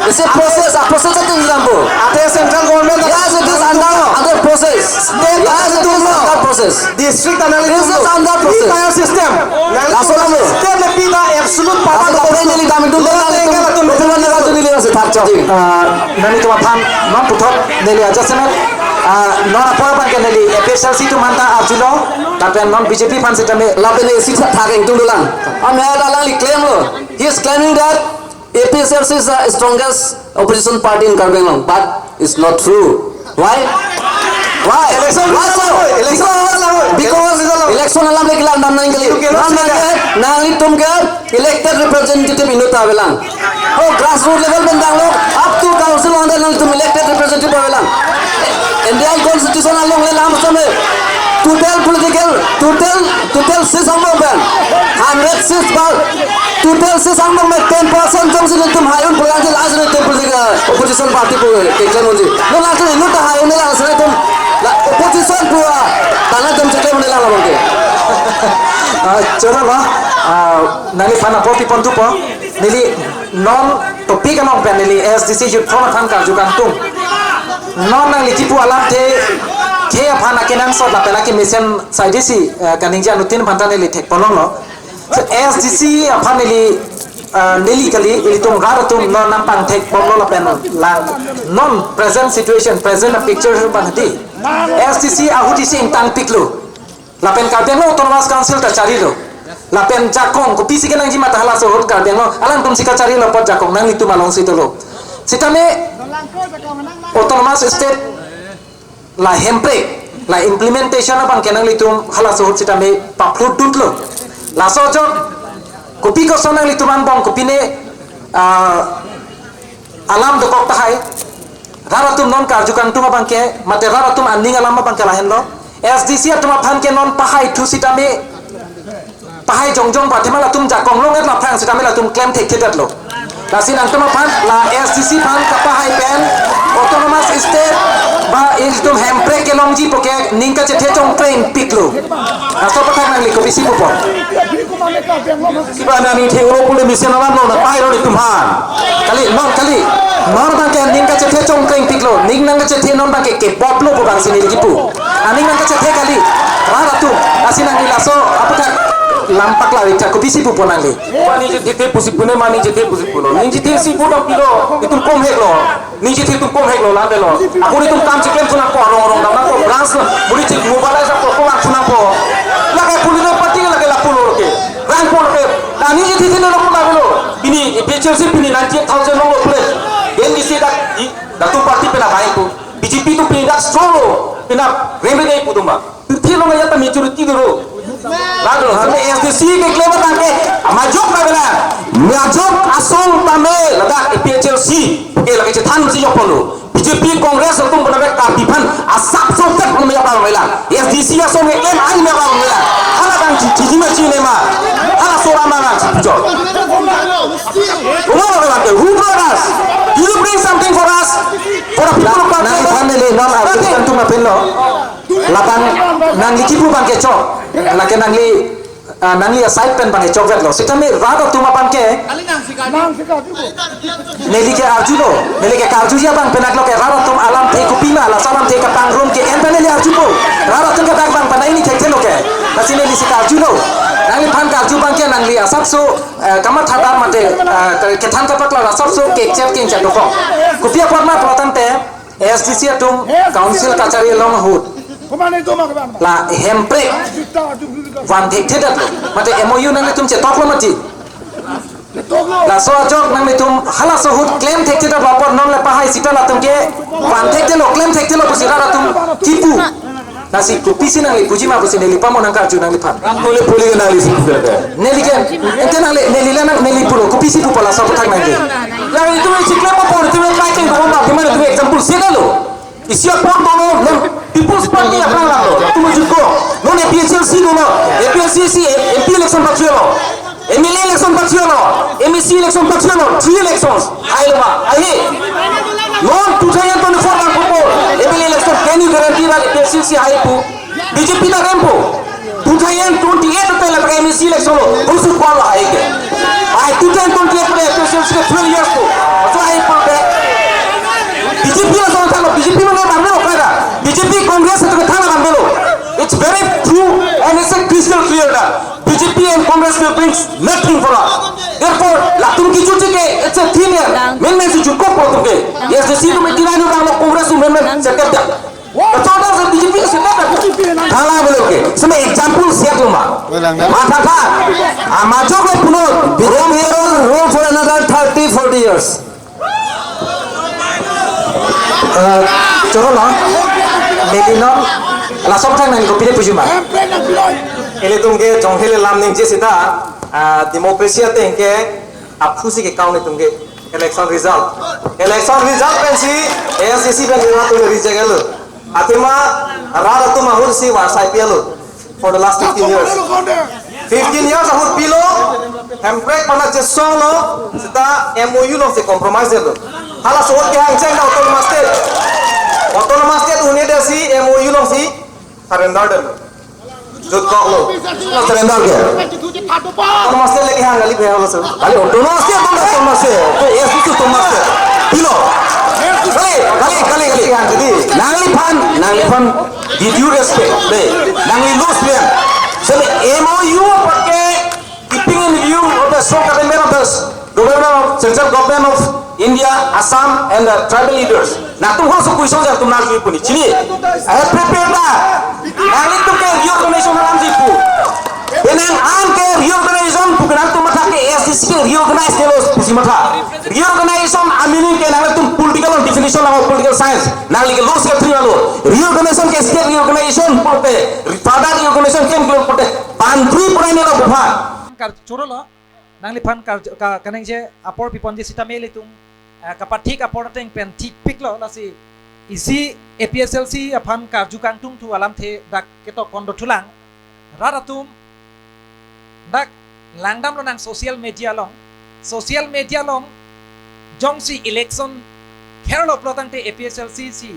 Isi process, a process atum dampo. Ate central government. Yes, it is under, under process. State. Yes, it is under process. District analysis. This is under process. Entire system. Laso alam lo. System le pita absolute power. Laso alam neli damdun. Lo neli tum, lo neli tum, lo neli tum, neli tum. Ah, nangtum aphan non puthot neli ajasemet. Ah, non apor abang ke neli A P H L C atum aphanta arjulo. Lapen non B J P aphan sitame. Lapen isi thak ingtung dolang. Am ya dalang li claim lo. He is claiming that A P H L C is the strongest opposition party in Karbi Anglong, but it's not true. Why? Why? Election. Why so? Election. Because, because election alam le kelang dam nang kali. Dam nang ke, nanglitum ke elected representative inut avelang. Oh, grassroots level pen danglo, up to council on nanglitum elected representative avelang. Indian constitution along le lam same. Total political, total, total seats angbong pen. Hundred seats ba total seats angbong pen ten percent jongsi nangtum hai-un pulang je lasi nangtum political opposition party pu keklem unji. Non lasi inut ta hai-un lang lasi nangtum la opposition pu a tangka tum keklem un lang labang ke. Ah, choro lo. Ah, nangliphan apor pi pon thupo. Neli non topic along pen neli A S D C Youth Forum aphan karju kangtung. Non nangli kipu alamthe, the aphan akenangsot lapen akemesen saidesi, eh, kaningje anuttin aphanta neli thek ponlonglo. So, A S D C aphan neli, ah, neli kali, ilitum rat atum non nangpangthek bomlo lapen lang. Non present situation, present picture bang hati. A S D C ahut isi ingtangpiklo. Lapen Karbi Anglong Autonomous Council ta charilo. Lapen jakong kopisi kenangji mate halaso ahut Karbi Anglong alangtum si kacharilo apot jakong nanglitum alongsi dolo. Sitame Autonomous State la hemprek, la implementation abang ke nanglitum halaso ahut sitame paphlu dutlo. Laso ajok kopi koson nanglitum angbong kopine, ah, alam dokok tahai. Rat atum non karju kangtung abang ke, mate rat atum aning alam abang ke lahenlo. A S D C atum aphan ke non pahai thu sitame, pahai jongjong ba thema latum jakong longet laphrang sitame latum klem thekthedetlo. Lasi nangtum aphan la A S D C aphan kapahai pen Autonomous State ba ilitum hemprek kelongji pu ke ning kachethe chongprengpiklo. Laso aputhak nangli kopisi pupo. Kiba nani the ulo pule mesen alam lo na pai lo itum aphan. Kali, non kali. Non abang ke ning kachethe chongprengpiklo. Ning nangkachethe non abang ke keboplo pu bang si neli kipu. Aning nangkachethe kali. Rat atum. Lasi nangli laso aputhak lampak la rikha kopisi pupo nangli. Mane chethe pusi pune, mane chethe pusi pulo. Ning chethe si pu dam pilo. Itum komheklo. Ning chethe itum komheklo, la delo. Ako itum kam chiklem thu nangpo, arong arong dam nangpo, branch lo. Muri chik mobilize ako, ko lang thu nangpo. Lake political party lake lapulo ke. Rang po lake. La ning chethe thilo lapu la delo. Pini A P H L C pini ninety-eight thousand lo pule. Then isi dak i, datum party pina bain po. B J P atum pini dak strong lo. Pina rembe dei pu atum ba. Pirthe along ya ta majority dolo. Lado, same A S D C keklem abang ke, majok na bela. Majok asong tame, ladak A P H L C. Ke lake chethan si jok ponlo. B J P Congress atum puna bek tapi phan, asap sofet pun majok abang bela. A S D C asong keklem ai majok abang bela. Hala bang chi, chi, chi ma chi ne ma. Hala sora ma bang chi pujok. Uma bang bela ke, who brought us? Do you bring something for us? For the people of Karbi Anglong? Nothing. Nothing. Labang, Nangli kipu abangke chok. Lake nangli, ah, nangli aside pen abangke chokvetlo. Sitame rat atum abangke neli ke arjulo, neli ke karjuji abang penaklo ke rat atum alamthe kopima, laso alamthe kapangrum ke-en pen neli arjupo. Rat atum ke dak abang pen neli thekthelo ke. Lasi neli si karjulo. Nangliphan karju abangke nangli asapso, eh, kamatha dam mate, eh, kethan kapaklar asapso kekchet kengchet dokok. Kopi apot ma pulotangte A S D C atum council kachari along ahut la Hemprek van thekthedetlo. Mate M O U nanglitum chetoklo mati. Laso ajok nanglitum halaso ahut klem thekthedetlo apot non le pahai sita latum ke van thekthelo, klem thekthelo pusi rat atum kipu. Lasi kopisi nangli puji ma pusi neli pamo nangkarju nangliphan. Nangli puli ke nangli si puli ke. Neli ke, ente nangli, neli le nang, neli pulo, kopisi pupo laso aputhak nangli. Yang itu yang si klem apor, itu yang kaike, itu yang bak, gimana itu example, sih lo. Isi apor bono, non People's Party aphrang lo. Itu mujud ko. Non A P H L C lo, non. A P H L C si M P election bak lo. M L A election bak lo. M A C election bak lo. Three elections. Hai lo ma. Hai. Non two thousand twenty-four bang pupo. M L A election. Can you guarantee that A P H L C si hai pu? B J P ta rempo. Two thousand twenty-eight te la M A C election lo. Husut ko lo hai ke. Hai two thousand twenty-eight te A P H L C ke twelve years ko. So hai pu ke. B J P laso thalo, B J P mane bang lo kada. B J P Congress itu thalo bang lo. It's very true and it's a crystal clear that B J P and Congress will bring nothing for us. Therefore, latum kijutje ke, it's a thin air. Main main si jutkok latum ke. Yes, the seat to make it, I know, Congress to main main second. Kachorong si B J P ke seta ta. Thala belo ke. Seme example siap lo ma. Matha tha. Amajok le puno. B J P will rule for another thirty, forty years. Eh, choro lo. Neli non. Laso aputhak nangli kopine puji ma. Ilitum ke jonghele lam ningje seta. Ah, democracy ateng ke aphusi ke kaun itum ke election result. Election result pensi A S D C pen rat atum reject lo. Athema rat atum ahut si varsai pilo for the last fifteen years. Fifteen years ahut pilo, Hemprek pen chesonglo, seta M O U along si compromise lo. Halaso ahut kehang cheng ta autonomous state. Autonomous state un-edet si M O U along si surrender detlo. Jutkok lo. Surrender ke. Autonomous state le kehang kali, behang lo sir. Kali autonomous state, autonomous state, autonomous state. To S D C autonomous state. Pilo. Kali, kali, kali, kali. Kehang kali. Nangliphan, nangliphan, with due respect, de, nangli lose pen. So the M O U apot ke keeping in view of the strong commitment of the government of, central government of India, Assam and the tribal leaders. Nangtum halaso question jang tum nangji pu ni. Chini. I have prepared that. Nanglitum ke reorganization alam si pu. Penang an ke reorganization pu ke nangtum matha ke A S D C ke reorganize ke lo pusi matha. Reorganization a-meaning ke nangtum political definition lang political science. Nangli ke lo si katri lo. Reorganization ke state reorganization pulote, further reorganization ke pulote, boundary pura ne lo bupha. Kar choro lo. Nangliphan kar-, ka-, kaningje apor piponji sitame ilitum, eh, kapathik apor ateng pen thikpiklo, lasi isi A P H L C aphan karju kangtungthu alamthe dak ketok pon dothulang. Rat atum dak langdam lonang social media along. Social media along jongsi election kherlo pulotangte A P H L C si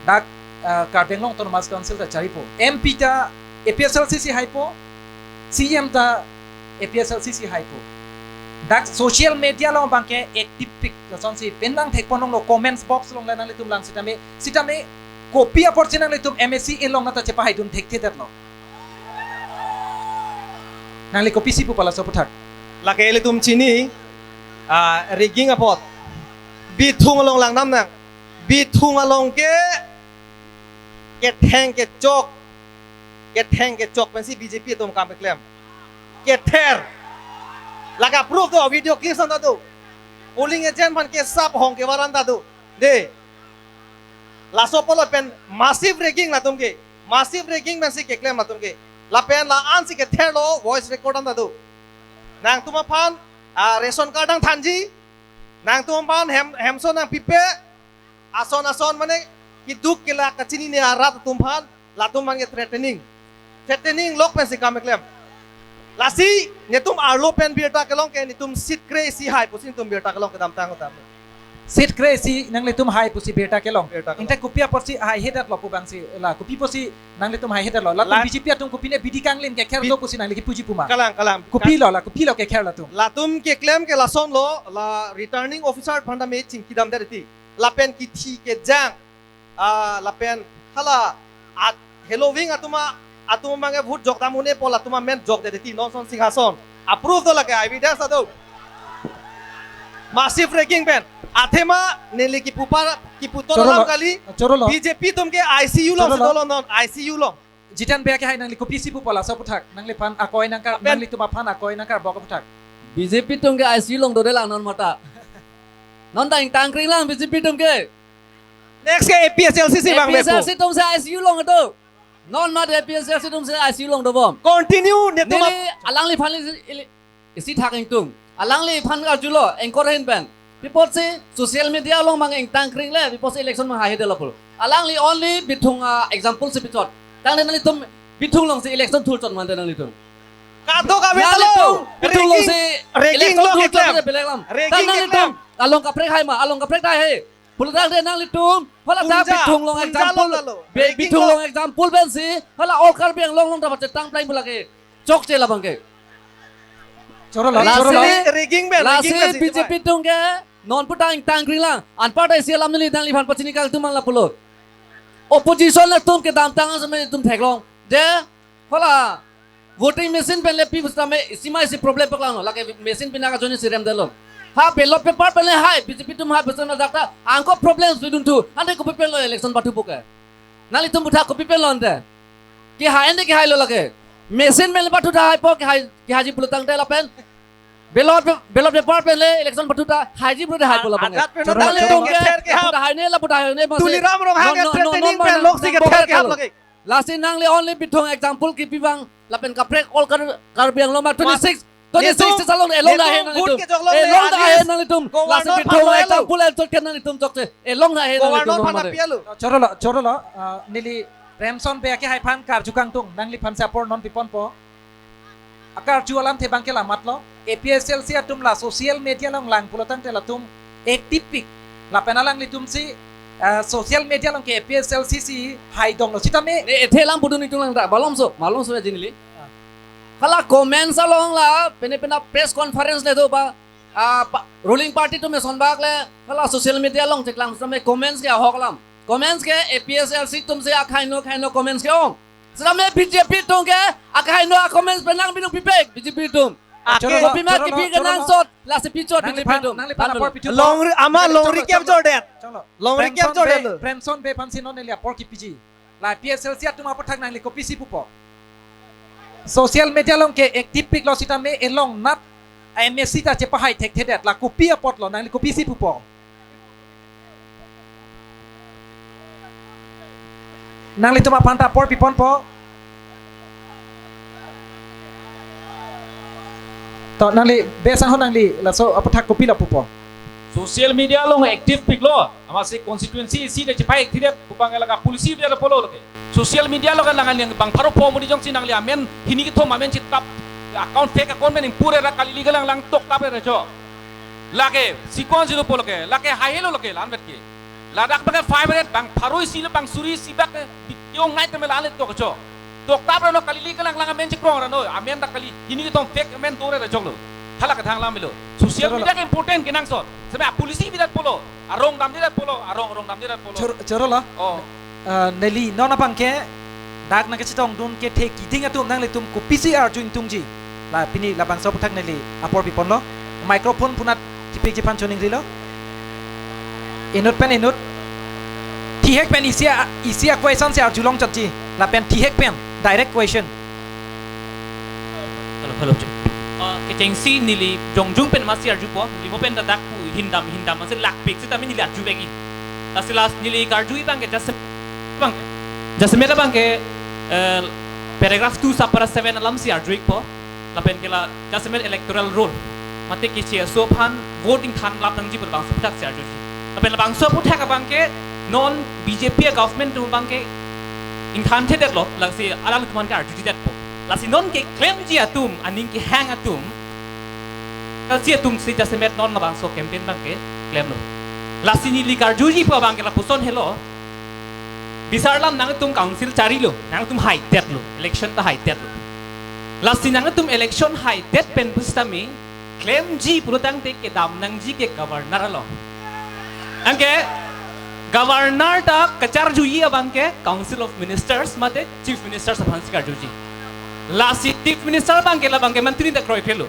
dak, ah, Karbi Anglong Autonomous Council ta charipo. M P ta A P H L C si haipo, C M ta A P H L C si haipo. Dak social media along abangke active pik, lasonsi pen nangthek pon longlo, comments box along le nanglitum lang sitame, sitame kopi apor si nanglitum M A C along nata chepahaidun thekthedetlo. Nangli kopisi pupo laso aputhak? Lake ilitum chini, ah, rigging apot. Bithung along langdam nang. Bithung along ke ketheng kechok. Ketheng kechok pensi B J P atum kam keklem. Kether. Lake proof do, video clips anta do. Polling agent aphan kesap hong kevar anta do. De. Laso pulo pen massive rigging latum ke. Massive rigging pensi keklem latum ke. Lapen la-an si ketherlo, voice record anta do. Nangtum aphan, ah, ration card nangthanji. Nangtum aphan hem, hemso nangpipe. Ason ason mane keduk kelak kachinine arat atum aphan, latum aphan ke threatening. Threatening lok pensi kam keklem. Lasi netum arlo pen birta kelong ke netum seat kre-isi hai pusi netum birta kelong kedamtang utam. Seat kre-isi nanglitum hai pusi birta kelong. Birta kelong. Ingta kopi apotsi haihedet lo pu abangsi, la kopi pusi nanglitum haihedet lo? Latum La- B J P atum kopine bidi kanglim kekher Bi- do pusi nangli kipuji puma? Kalang, kalang. Kopilo la, kopilo kekher latum? Latum keklem ke lason lo, la returning officer aphan tame chingkidamdet titi. Lapen kithi kejang, ah, lapen hala at heloving atum a, atum abangke vote jokdam un-e apot atum amen jokdet titi, non ason singhason. Approve do lake, evidence do. Massive ragging pen. Athema neli kipu pa, kipu to Choro alam lo, kali. Choro lo. B J P atum ke I C U alongsi Choro lo. dolo non, I C U along. Jitan Bey akehai, nangli kopisi pupo laso aphuthak? Nangliphan akoi nangkar, Lapen nanglitum aphan akoi nangkarbok aphuthak. B J P atum ke I C U along dodelang non mata. Non ta ingtang kring lang B J P atum ke. Next ke A P H L C si bang A P H L C beko. Atum si I C U along do. Non mat A P H L C atum si I C U along dobom. Continue, netum ap- Neli alangliphan ili, isi thak ingtung. Alangliphan arjulo, anchor ahin pen. Pi apotsi social media along mang ingtang kringle, pi apotsi election mang haihedet lo pulo. Alangli only Bithung, ah, example si pichot. Tangte nanglitum Bithung alongsi election thurchot mante nanglitum. Kadokave talo. Nanglitum Bithung alongsi Ragging, ragging election lo thurchot keklem. mante belek alam. Ragging Tang nanglitum keklem. along kaprek hai ma, along kaprek dai hai. Pulotangte nanglitum, hala ta Punja, Bithung along Punja example, lo talo. Be-, Ragging Bithung lo. along example pensi, hala all Karbi Anglong along ta pachetang plai pu lake. Chokche labang ke. Choro lo, Lasi, choro lo. Rigging pen, lasi rigging pen si B J P atum ke, non pu ta ingtang kring lang. Anparta isi alam neli nangliphan pachini kangtung mang lapulo. Opposition atum kedamtang asomar atum theklong. Je, hala, voting machine pen le pi pusitame isi ma isi problem paklang lo. Lake machine pina kajoine si remdetlo. Ha ballot paper pen le hai, B J P atum ha pusitame dak ta angko problem si dunthu. Ante kopi pen lo election pathu puke? Nanglitum aphuthak kopi pen lo ante? Kehai ante kehai lo lake. Machine pen le pathu tahai po kehai, kehaiji pulotangte lapen. Ballot pe-, ballot paper pen le election pathu tahai ji pulote hai po labang. Ajat pen Choro lo, nanglitum choro lo. ke, Kether kehap. pathu tahai ne la pathu tahai ne masi. Tuliram Ronghang Non, non, non, ketretening non, pen non, loksi non, kether kehap non. lagi. Lasi nangli only Bithung example kipi bang, lapen kaprek all Kar-, Karbi Anglong ma twenty-six, twenty-six netum, chalong elong dah netum hai vote nanglitum. kejok long Elong le dah hai alis nanglitum. Lasi Governor Bithung phan lo elo. example el chot ke nanglitum chokche. Elong dah hai nanglitum Governor non phan mate. api alo. Choro lo, choro lo, ah, neli Remson Bey akehai aphan karju kangtung, nangliphan si apor non piponpo. Akarju alamthe abang ke la mat lo, A P H L C atum la social media along lang pulotangte latum active pik. Lapen alanglitum si, ah, social media along ke A P H L C si haidong lo sitame. Ne ethe lang pudun itung lang ta, malomso, malomso ya jinili. Ah. Hala comments along la, pene pena press conference le do ba, ah, pa, ruling party atum eson bak le, hala social media along cheklang sitame comments ke ahok alam. Comments ke A P H L C atum si akhaino, khaino comments ke-ong. Sitame B J P atum ke, akhaino a comments pen nang binong pipek, B J P atum. Ake Choro lo, kopi ma choro lo, kipi ke choro lo. nangsot, lasi pichot Nangliphan, B J P atum. nangliphan Panu apor lo. pichot. Longri, ama Choro lo, longri choro lo. capture det. Choro lo. Longri Remson capture Bey, det lo. Remson Bey aphan si non neli apor kipiji. La P S L C atum aphuthak nangli kopisi pupo? Social media along ke active pik lo sitame elong nat M A C ta chepahai thekthedet, la kopi apot lo, nangli kopisi pupo? Nanglitum aphan ta apor piponpo. To nangli Bey Sangho, nangli laso aphuthak kopilo pupo? Social media along active pik lo, amatsi constituency isi de chepahai thekthedet pu abang ke lake policy dia polo lake. Social media along ke lang aling bang pharo po modi jongsi nangli amen hini kethom amen chitap account, fake account pen ingpure ra kali lake lang lang toktap re jo. Lake sikon si lo po lake, lake haihelo lake la-anvet ke. Ladak abang ke five hundred bang pharo isi lo bang suri isi bak ke bikyong ngai tame la-anvet tok jo. Toktap rano kali lake lang lang amen chekrong rano, amen dak kali hini kethom fake amen dore ra joklo. Hala kethang lam lo. Social Choro lo. media ke important kenangsot. Seme a policy bidat polo, arong damdedet polo, arong arong damdedet polo. Chor-, choro lo. Oh. Eh, neli non abang ke dak nangkachetongdun kethe keding atum nanglitum kopisi arju ingtungji? La pini labangso aphuthak neli apor piponlo. Microphone punat chipikji aphan choningrilo. Inut pen inut. Thihek pen isi a, isi a question si arjulong chotji. Lapen thihek pen direct question. Hello, hello. Uh, kechengsi neli jongjung pen masi arjupo, neli mo pen ta dak pu hindam, hindam, masi lakpik sitame neli arjuvek-i. Lasi last neli karju-i abang ke jasemet abang ke, jasemet abang ke, eh, paragraph two subpara seven alam si arju-ikpo. Lapen ke la jasemet electoral roll, mate ke C S O aphan vote ingthan lap nangji pu labangso aphuthak si arjuji. Lapen labangso aphuthak abang ke non B J P a government atum abang ke ingthan thedetlo, lasi alanglitum aphan ke arjudedetpo. Lasi non keklemji atum, aning kehang atum, kalsi atum si jasemet non labangso campaign abang ke klemlo. Lasi neli karjuji pu abang ke lapuson helo. Bisar alam nangtum council charilo, nangtum haidetlo, election ta haidetlo. Lasi nangtum election haidet pen pusitame klemji pulotangte kedam nangji ke governor along. Anke governor ta kacharjuji abang ke Council of Ministers mate Chief Ministers aphansi karjuji. Lasi Chief Minister abang ke labang ke mantri ta kroikrelo.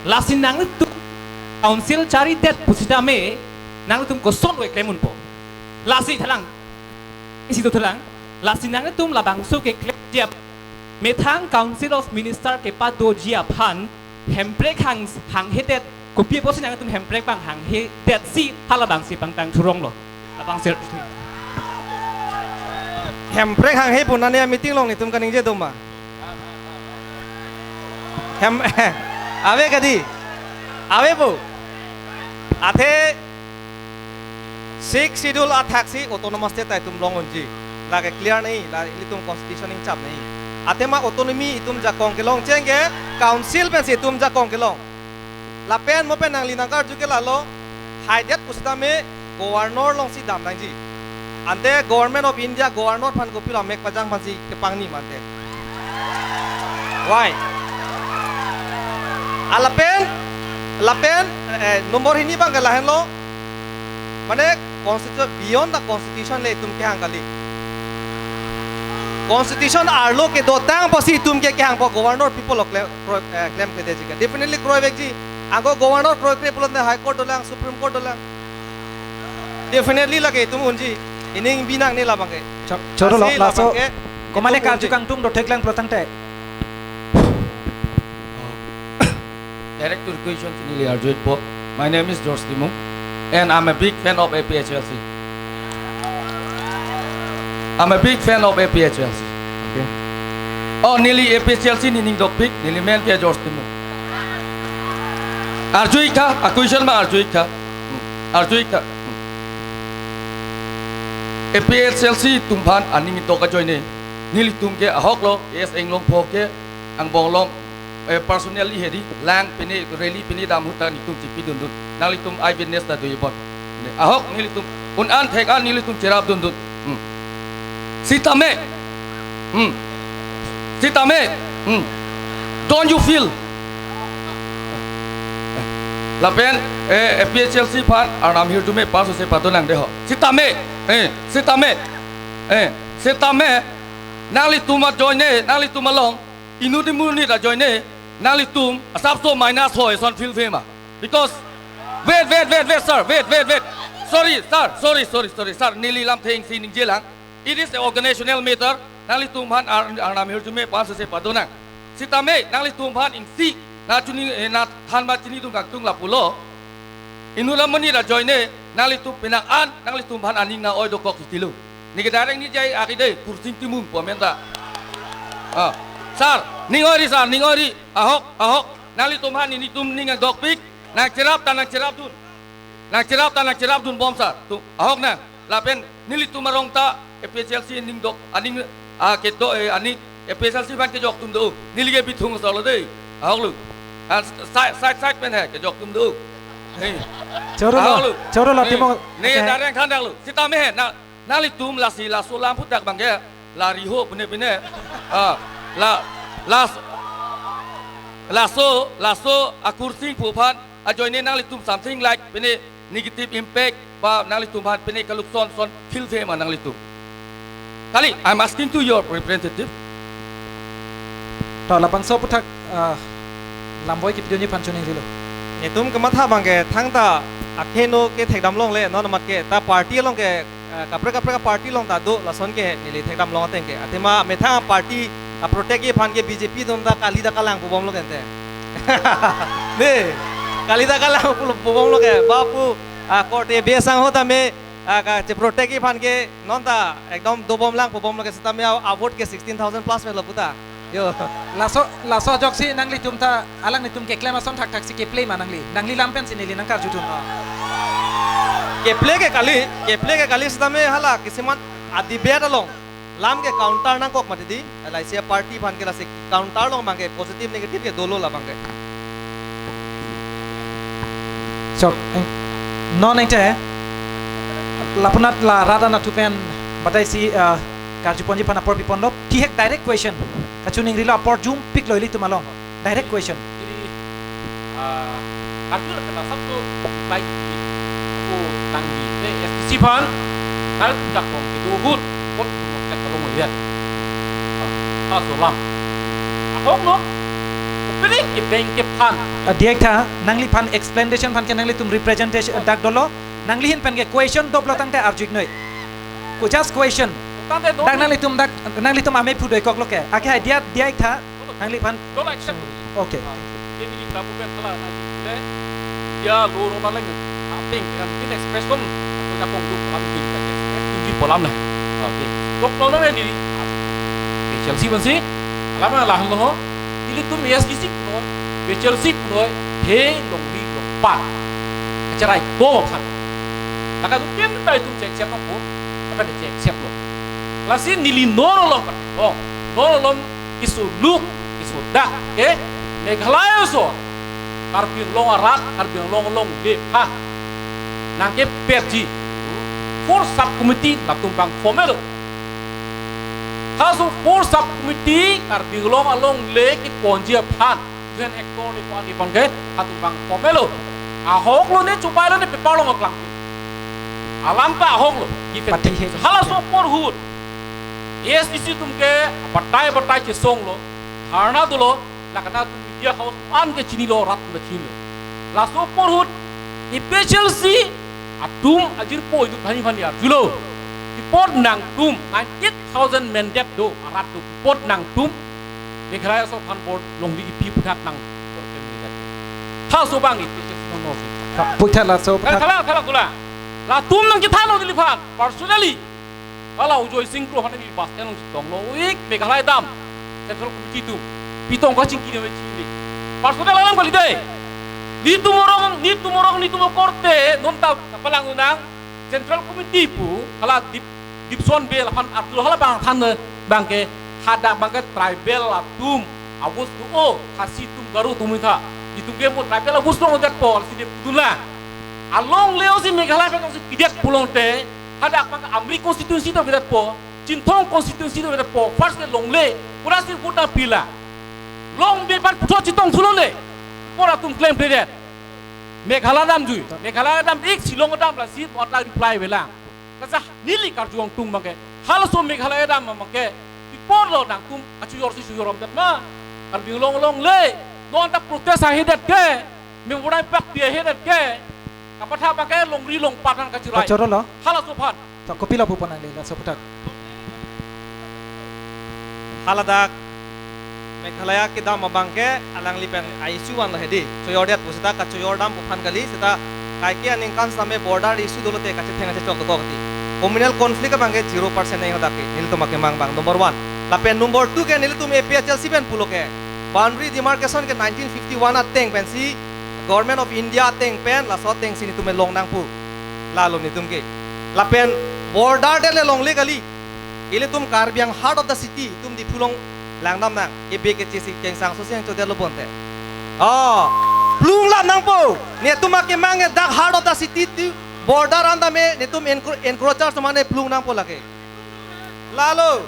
Lasi nangtum council charidet pusitame nangtum kosonlo klem unpo. Lasi thalang, isi to thalang. Lasi nangtum labangso keklemji ap-, methang Council of Minister kepadoji aphan Hemprek hang, hanghedet, kopi apotsi nangtum Hemprek abang hanghedet si halabangsi pangtang thuronglo. Labangsi. Hemprek hanghe pu nani a-meeting along netum kaningje doma. Hem, ave kadi? Ave pu. Athe Sixth Schedule athaksi autonomous state ta itum long unji. Lake clear nai, la ilitum constitution ingchap nai. Athema autonomy itum jakong kelong cheng ke council pensi itum jakong kelong. Lapen mo pen nangli nangkarju ke lalo, haidet pusitame governor alongsi dam nangji. Ante Government of India governor aphan kopilo amek pajang aphansi kepangni mante. Why? Alapen, lapen, eh, number hini abang ke lahenlo. Mane constitution, beyond the constitution le itum kehang kali. Constitution arlo kedotang apotsi itum ke kehangpo, governor people lo klem, pro-, eh, klemkledetji ke. Definitely kroivekji. Anke governor kroikre pulote High Court dolang, Supreme Court dolang. Definitely lake itum unji. Ining binang ne labang ke. Choro, choro lo, lasi laso labang ke komat itum karju unji. Kangtung do theklang pulotangte. Direct to the question, neli arju-ikpo. My name is George Timung, and I'm a big fan of A P H L C. I'm a big fan of A P H L C. Okay. Oh, neli A P H L C nening dokpik, neli men ke George Timung. Arju-ik tha, a-question ma arju-ik tha. Hmm. Arju-ik tha. Hmm. A P H L C atum aphan aning dok ajoine. Nelitum ke ahok lo, S Englongpo ke angbong along, eh, personally hedi, lang pine, rally pine dam ahut ta netum chepidundun. Nanglitum eyewitness ta do-ibon. Ne, ahok nelitum, un-an thek-an nelitum cherapdundun. Hmm. Sitame. Hmm. Sitame. Hmm. Don't you feel? Lapen, eh, A P H L C aphan, arnam hirjume paso se padonang deho. Sitame. Eh, sitame. Eh, sitame. Nanglitum ajoine, nanglitum along, inut imunit ajoine, nanglitum asapso minus hoi ason feel fema. Because, wait, wait, wait, wait, sir, wait, wait, wait. Sorry, sir, sorry, sorry, sorry, sir. Neli lamthe ingsi ningjelang. It is a organizational matter. Nanglitum aphan ar-, arnam hirjume paso se padonang. Sitame, nanglitum aphan ingsi, na chini, eh, na thanba chinidun kangtung lapulo. Inut amonit ajoine, nanglitum penang an, nanglitum aphan aning nang-oi dokok sitilo. Neke direct ni jai akide, Kursing Timung pu amen ta. Ah, sir, ning-oiri sir, ning-oiri, ahok, ahok, nanglitum aphan netum ning nangdokpik, nangcherap ta nangcherapdun. Nangcherap ta nangcherapdunbom sir. Tu, ahok nang, lapen nelitum arong ta A P H L C aning dok, aning, ah, kedo, eh, aning A P H L C aphan kejok atum do. Neli ke Bithung asor lo dei. Ahok lo. Ah, side, side, side pen he kejok atum do. Hey. Choro lo, ahok lo. Choro lo, hey. Timung. Ne, okay. Direct thandak lo. Sitame he, na, nanglitum lasi laso alam aphuthak abang ke, la riho pine pine. Ah, la, las-, laso, laso a-Kursing pu aphan ajoine nanglitum something like pine negative impact ba nanglitum aphan pine kalukson ason feel fema nanglitum. Kali, I'm asking to your representative. To labangso aphuthak, ah, lamboi kipidunji aphan choningri lo. Netum kematha abang ke thangta akheno ke thekdam longle, non amat ke ta party along ke, eh, kaprek kaprek party along ta do lason ke neli thekdam long ateng ke. Athema methang party a-protectji aphan ke B J P atum ta kali ta kalang pubomlo ke ante. Ne, kali ta kalang pu-, pubomlo ke. Ba pu, ah, korte be sangho tame, ah, kache-protectji aphan ke non ta ekdom dobomlang pubomlo ke sitame a, a-vote ke sixteen thousand plus melo puta. Yo. Laso, laso ajoksi nanglitum ta, alang netum keklem ason thakthaksi keple ma nangli. Nangli lam pensi neli nangkarjudun. Keple ke kali, keple ke kali sitame hala kisiman a-debate along. Lam ke counter nangkok mati di, L I C party aphan ke lasi counter along abang ke positive negative ke dolo labang ke. Chok, eh, non ente, Lapunat la rat anatthu pen batai si, ah, karju ponji aphan apor piponlo. Thihek direct question. Kachiningrilo, apor jumpiklo ilitum along. Direct question. Iri, ah, karju pen asap tu baik di aku tanggi te S D C aphan. Nal jakong itu hut, kot mo tek kalong ya. Ah, solam. Ahok no. Opening ke bank ke phan. Ah, diak tha, nangliphan explanation aphan ke nanglitum representation, ah, dak dolo. Nanglihin pen ke question doplo tangte arju-iknoi. Ko just question. Tangte do. Dak nanglitum, dak nanglitum amei phu do-ik koklo ke. Ake hai diak, diak tha. Nangliphan. Dolo accept. Okay. Ah, jadi kita bukan salah nanti le. Dia lo ro na leng. Ating dengan kita expression. Aku jakong tu alam tu kita express tinggi polam lah. Okay. Doplo na ni. Chelsea masih. Alam lah lo. Ilitum S D C punoi, P H L C punoi, he longri longpat. Kacherai ko aphan. Laka tu pen ta itum check check ko, apa ke check check lo. Lasi neli non along kat, oh, non along isu luk, isu dak, ke, Meghalaya aso, Karbi Anglong arat, Karbi Anglong alongle aphan. Nangkepetji, four sub committee latum abang form-et lo. Halaso four sub committee Karbi Anglong alongle keponji aphan. Jen hector ni pon ni pon ke, latum abang form-et lo. Ahok lo ne, chupai lo ne, paper along aklang. Alam ta ahok lo. Given. Pati he. Halaso apor ahut A S D C atum ke batai batai chesong lo. Dharna dolo, lake nangtum media house an ke chinilo, rat atum chinilo. Laso apor ahut A P H L C atum ajirpo itum thani aphan arjulo. Pi apot nangtum ninety-eight thousand mandate do, arat do. Pi apot nangtum Meghalaya aso aphan board longri kipi aphuthak nang. Halaso abang A P H L C aphan no. Puthak laso, puthak. Thala, thala, thala. Latum nangkethanlo neliphan personally. Hala Ajoy Singh Kro aphan neli bus stand along chetonglo, ik Meghalaya dam Central Committee atum. Pi tong kachingki nave chini. Personal alam kali dei. Nitum arong, nitum arong, nitum akorte, non ta kapalang unang Central Committee pu, hala Dip, Dipson Bey aphan arjulo, hala abang than abang ke, hadak abang ke tribal atum, abus tu o, Khasi atum, Garo atum itha. Itum ke mo tribal abus long det po, si de pudun la. Alongle o si Meghalaya pen si pidet pulote, hadak abang ke Amri constituency ta pidet po, Chinthong constituency ta pidet po, first ke longle, pura si vote nangpi la. Longbe aphan puthot chetong thulo le. Apor atum claim pledet. Meghalaya dam jui. Meghalaya dam ik, Shillong dam lasi mo ta reply avelang. Lasi neli karju angtung abang ke. Halaso Meghalaya dam abang ke. Pi apot lo nangtum achujor si chujor om det ma. Karbi Anglong alongle. Non ta protest ahedet ke. Memorial Park pi ahedet ke. Kapathak abang ke longri longpat aphan kachirai. Kachoro lo. Halaso aphan. To kopilo pupo nangli laso aputhak. Haladak Meghalaya kedam abang ke alangli pen a-issue an lo hedi. Choyor det pu seta kachojor dam pu aphan kali, seta kaike aningkan same border issue dolo te kachetheng kachechok dokok ti. Communal conflict abang ke zero percent nai hadak ke. Nelitum akemang abang number one. Lapen number two ke nelitum A P H L C pen pulo ke. Boundary demarcation ke nineteen fifty-one ateng pensi Government of India ateng pen laso ateng si netum long nang pu. Lalo netum ke. Lapen border det le longle kali. Ilitum Karbi Anglong heart of the city, itum Diphu along langdam nang. Kebe keche si kengsang so si ang chodet lo bonte. Oh, plung lam nangpo. Netum akemang ke dak heart of the city ti border an dam e, netum encro-, encroacher somane plung nangpo lake. Lalo.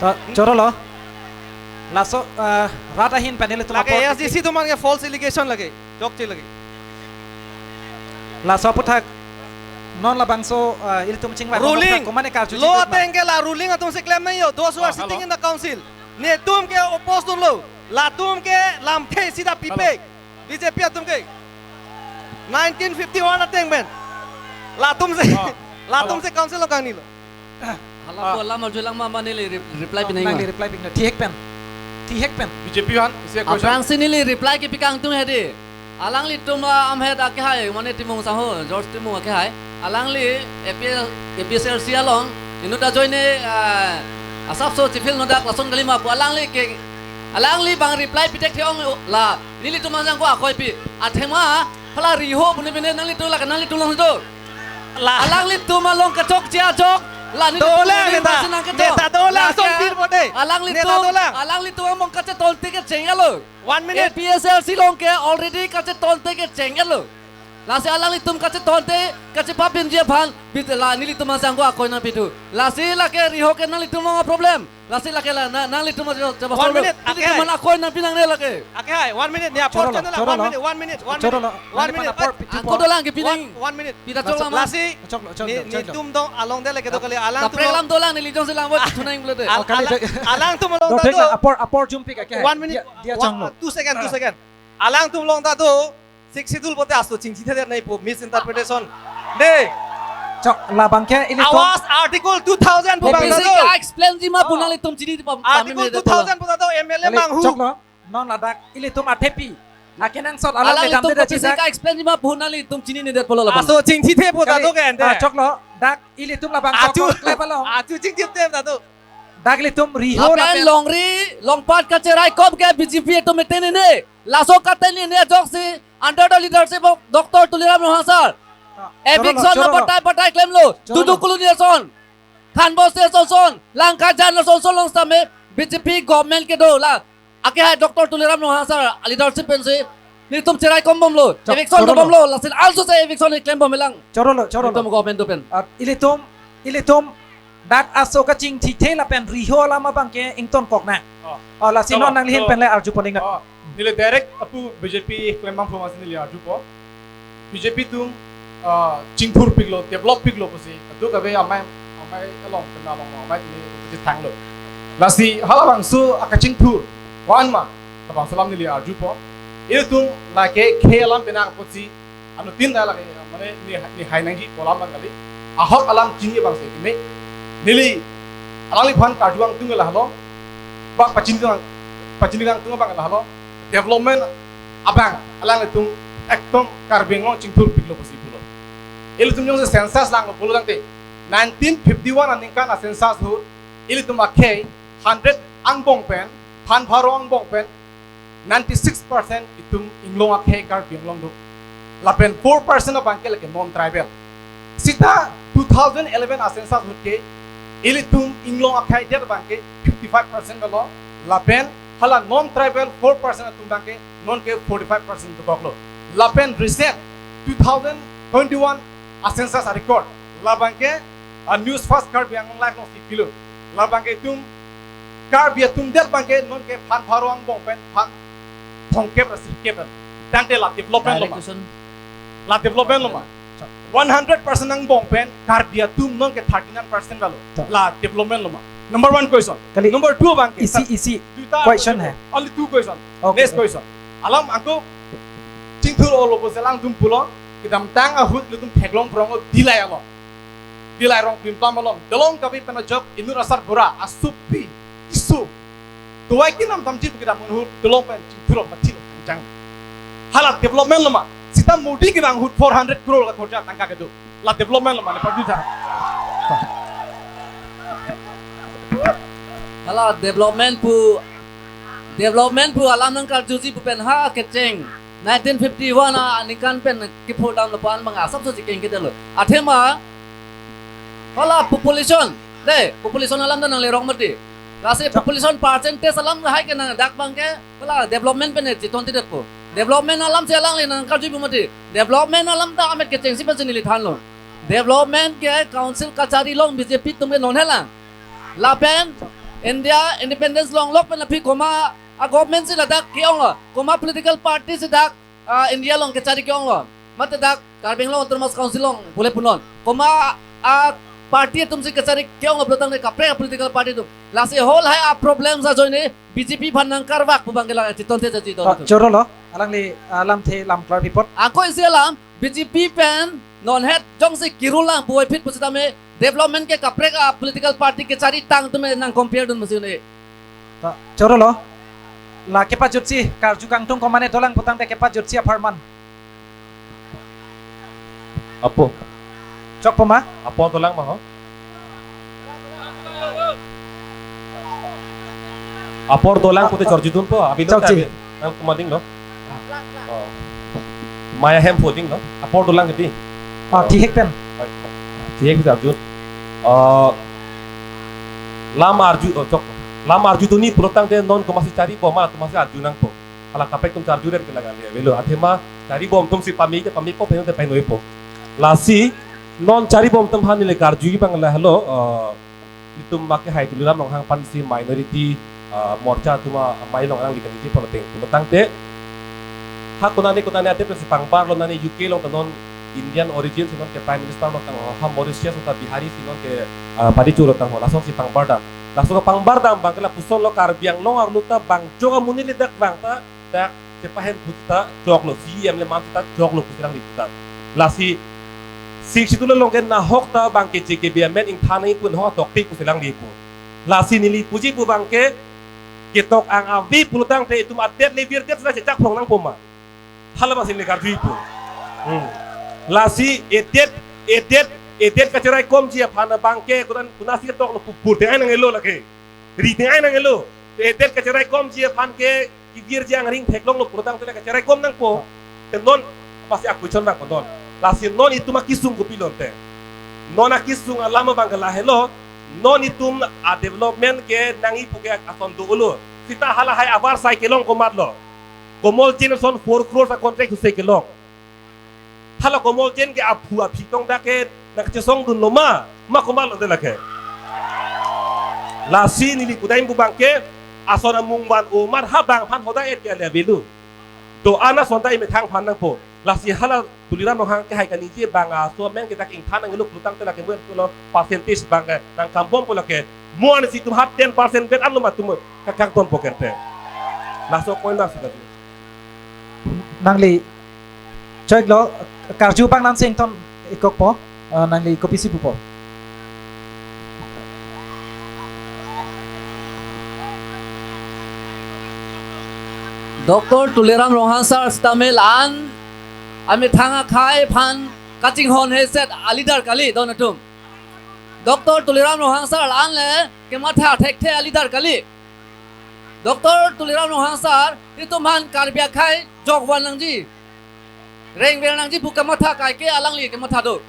To, choro lo. Laso, eh, rat ahin panel itu lake lapor. A S D C atum an ke false allegation lake. Chokche lake. Laso aputhak non labangso, eh, ilitum chingvai. Ruling. Komatne karju lo chikut ma. Ateng ke la ruling atum si klem nangji ho. Those who are sitting in the council. Netum ke oppose dunlo. Latum ke lamthe sida pipe. B J P atum ke. Nineteen fifty-one ateng pen. Latum si, latum si council along kangnilo. Hala ko alam arjulang ma, ma neli re-, reply pinai ma. Nangli reply pinai. Thihek pen. Thihek pen. B J P aphan, isi a question. Aphrangsi neli reply kipi kangtung hedi. Alanglitum, ah, amhet akehai, mane Timung sangho, George Timung akehai. Alangli A P L, A P H L C along, inut ajoine, ah, asapso chifil nodak lason kali ma pu alangli ke, alangli abang reply pithekthe ong la. Nelitum anjang ko akoi pi. Athema, hala riho pune pine nanglitum lake nanglitum along do. La. Alanglitum along kechokche ajok. La nelitum dolang neli neta. Neta dolang. Lake asontin pone. Alanglitum, neta dolang. Alanglitum among kachetonte kecheng lo. One minute. A P H L C along ke already kachetonte kecheng lo. Lasi alanglitum kachetonte, kachepapinji aphan, bit la nelitum asangko akoi nangpithu. Lasi lake riho ke nanglitum along problem. Lasi lake la na, nanglitum ajo jawab. One minute, titi ake. Ke mana akoi nangpi nangne lake. Ake hai, one minute, ni apor choro lo, channel, choro one lo. Minute, one minute, one Choro minute, lo, one nanglipan minute. Apor Eh, piti angko po. Dolang ke pining. One, one minute. Pita choklo ma. Lasi, Choklo, choklo, ni, choklo. Nitum dong along de lake do kali, alangtum Kaprek along. Lam dolang neli jongsi lang bo thunang pulote. Al-, Oh, kali ala-, dek. Alangtum along Do ta thek do. Lang, apor, apor jumpik ake hai. One minute. Dia, dia Wa-, changlo. Two second, two second. Alangtum along ta do. Sixth Schedule pulote aso chingthithe nangpo, misinterpretation. Ne. Chok, labang ke ilitum. Awas Article two thousand pu bang A P C ta do. Ke explain ji ma pu Oh. Nanglitum chini di pam-, Article pamim de two thousand pu ta do, M L A Kali, manghu. Choklo, non ladak ilitum athepi. Akenangsot alam Alanglitum medam de A P C chijak. Ke explain ji ma pu nanglitum chinine det pulo labang. Aso chingthithe pu ta Kali, do ke ente. Ah, choklo, dak ilitum labang Achu. Choklo, klep along. Achu chingthithe ta do. Dak ilitum riho Lapen lapen. Longri, longpat kacheraikom ke B J P atum meten ne. Laso katen ne ajoksi under the leadership of Doctor Tuliram Ronghang sir. Ah, Eviction choro lo, na choro lo. Batai batai klemlo. Choro lo. Tudu Colony ason, Khanbose ason son, Langkaijan ason son along sitame B J P government kedo la. Ake hai Doctor Tuliram Ronghang sir leadership pensi nelitum cheraikom bomlo. Chok, Eviction choro lo. Dobomlo. Lasi also se eviction keklem bomlang. Choro lo, choro lo. Nelitum government atum pen. Ah, ilitum, ilitum dak aso kachingthithe lapen riho alam abang ke ingtonkok nang. Oh. Oh, lasi Cholo, non nangli ahin cholo. Pen le arju pon nang. Oh, neli direct apu B J P klembang phuma si neli arjupo. B J P atum, ah, chingthurpiklo, develop piklo pusi. Adu kave amei, amei along kena along amei neli pusi thanglo. Lasi halabangso akachingthur ko-an ma, labangso alam neli arjupo. Ilitum lake khei alam penang pusi. Anuttin ta lake, mane ni, ni hai nangji pu alam abang kali. Ahok alam chini abang si keme. Neli alangliphan karju angtung lahelo. Bak pachini ang, pachini angtung abang lahelo. Development abang alanglitum ekdom Karbi Anglong chingthurpiklo pusi pulo. Ilitum jongsi census langlo pulo tangte nineteen fifty-one aningkan a-census ahut ilitum akhei hundred angbong pen, phan pharo angbong pen, ninety-six percent itum inglong akhei Karbi Anglong do. Lapen four percent abang ke lake non-tribal. Sita two thousand eleven a-census ahut ke ilitum inglong akhei det abang ke fifty-five percent lo. Lapen hala non-tribal four percent atum abang ke non ke forty-five percent dokoklo. Lapen recent two thousand twenty-one a-census a-record labang ke a-News First Karbi Anglong Live alongsi pilo. Labang ke itum Karbi atum det abang ke non ke phan pharo angbong pen phan thomkep ra sirkep ra. Tangte la development lo Direct ma. Question. La development lo ma. One hundred percent angbong pen Karbi atum non ke thirty-nine percent lo. Chok. La development lo ma. Number one question. Kali. Number two abang ke. Isi, isi. Duita Question question. Hai. Only two question. Okay. Next question. Alam angko chingthur olo pusi alangtum pulo, kedamtang ahut ilitum theklong phrong o Dillai along. Dillai Rongpimplam along. Dolong kabi pen ajok inut asar bura, asupi, isu. Tuai kinam tamji pu kedam ahut, dolong pen chingthur o mathi lo kangjang. Hala development lo ma. Sita Modi kedang ahut four hundred crore ka khorcha tangka kedo. La development lo ma ne party ta. Hala development pu, development pu alam nangkarjuji pu pen ha kecheng nineteen fifty-one aningkan pen kiphurdamlo pu-an abang asapso chikeng kedetlo. Athema hala population, de, population alam ta nanglerong mati. Lasi population percentage alam lahai ke nang dak abang ke hala development pen ne chiton tidetpo. Development alam si alangli nangkarjupo mati. Development alam ta amet kechengsi pensi neli thanlo. Development ke council kachari along B J P atum ke non helang. Lapen India independence longlok pen aphi komat a-government si ladak ke-onglo. Komat political party si dak, ah, India along kachari ke-onglo. Mate dak Karbi Anglong Autonomous Council along pule punon. Komat a-party atum si kachari ke-onglo pulotangte kaprek a-political party atum. Lasi whole hai a-problems ajoine B J P aphan nangkarvak pu abang ke la chiton the jaji don Oh, atum. Choro lo, alangli, ah, lamthe lam klarpi apot. Angko isi alam, B J P pen non het jongsi kiru lang puvoiphit pusitame development ke kaprek a-political party kachari tang atum nang compare dun masi un-e. Ta, choro lo. La kepajutsi, karju kangtung komane dolang pulotangte kepajutsi apharman. Apo. Chokpo ma? Apor dolang ma ho? Apor dolang pute chorjidunpo, abin Chokji. Abin. Nang kumading lo. Oh. Maya hem puding lo. Apor dolang gedi. Ah, thihek pen. Thihek bisa arjun. Ah, lam arju, oh, chok. Lam arjudunji pulotangte non komatsi charipo ma, komatsi arju nangpo. Hala kaprek atum charju ret ke laga le avelo. Athema Charibom atum si pame ke pame po, pame te pame noi po. Lasi non charibom atum aphan neli karju abang lahelo, eh, itum mak kehai Tuliram Ronghang aphan si minority, eh, morcha atum amei along nangli kaningje pon ateng. Atum tangte ha konane konane ate pensi pangbar lo, nani U K along ta non Indian origin si non ke Prime Minister lo tang, ha Mauritius lo ta Bihari si non ke, eh, Badichou lo tang ho, lason si pangbar dam. Lason pangbar dam abang ke lapuson lo, Karbi Anglong arlo ta bang jok amonit le dak bang ta dak chepahen phu ta choklo, C E M le man ta choklo pusi alangli pu ta. Lasi Sixth Schedule along ke nahok ta abang ke J K B amen ingthan nangji pu, nahok tokpik pusi alangli pu. Lasi neli puji pu abang ke ketok ang ave pulo tangte itum adet le virdet sita chechak phong nangpo ma. Hala abang si neli karju pu. Hmm. Lasi edet, edet, edet kacheraikomji aphan abang ke kodan konatsi ketok lo pu, pu deng ai nanglo lake. Ri deng ai nanglo. Edet kacheraikomji aphan ke kevirji angring theklonglo pulo tangte la kacheraikom nangpo. Te non pasi a-question abang ko non. Lasi non itum akesung kopilo te. Non akesung alam abang ke lahelo. Non itum a-development ke nangji pu ke ason dolo. Sita halahai avarsai kelong komatlo. Komol Jain ason four crores a-contract huse kelong. Hala Komol Jain ke aphu aphi tong dak ke nangchesong dunlo ma, ma komatlo te lake. Lasi neli kudai pu abang ke ason amung van-o mar ha bang aphan hoda et ke ale avelo. Do-an ason ta imethang aphan nangpo. Lasi hala Tuliram Ronghang kehai kaningje abang aso amen ke dak ingthan nanglo pulo tangte lake mo lo percentage abang ke nangkambompo lake. Mo ansi itum ha ten percent bet anlo ma itum kakang tonpo kente. Laso point abang si kati. Nangli choi lo, karju abang nang sing ton ikokpo, eh, nangli kopisi pupo. Doctor Tuliram Ronghang sir stamil an amethang akhei aphan kachinghon he set a-leader kali don atum. Doctor Tuliram Ronghang sir an le kematha thekthe a-leader kali. Doctor Tuliram Ronghang sir, itum aphan Karbi akhei jokvan nangji, rengver nangji pu kematha kaike alangli kematha do.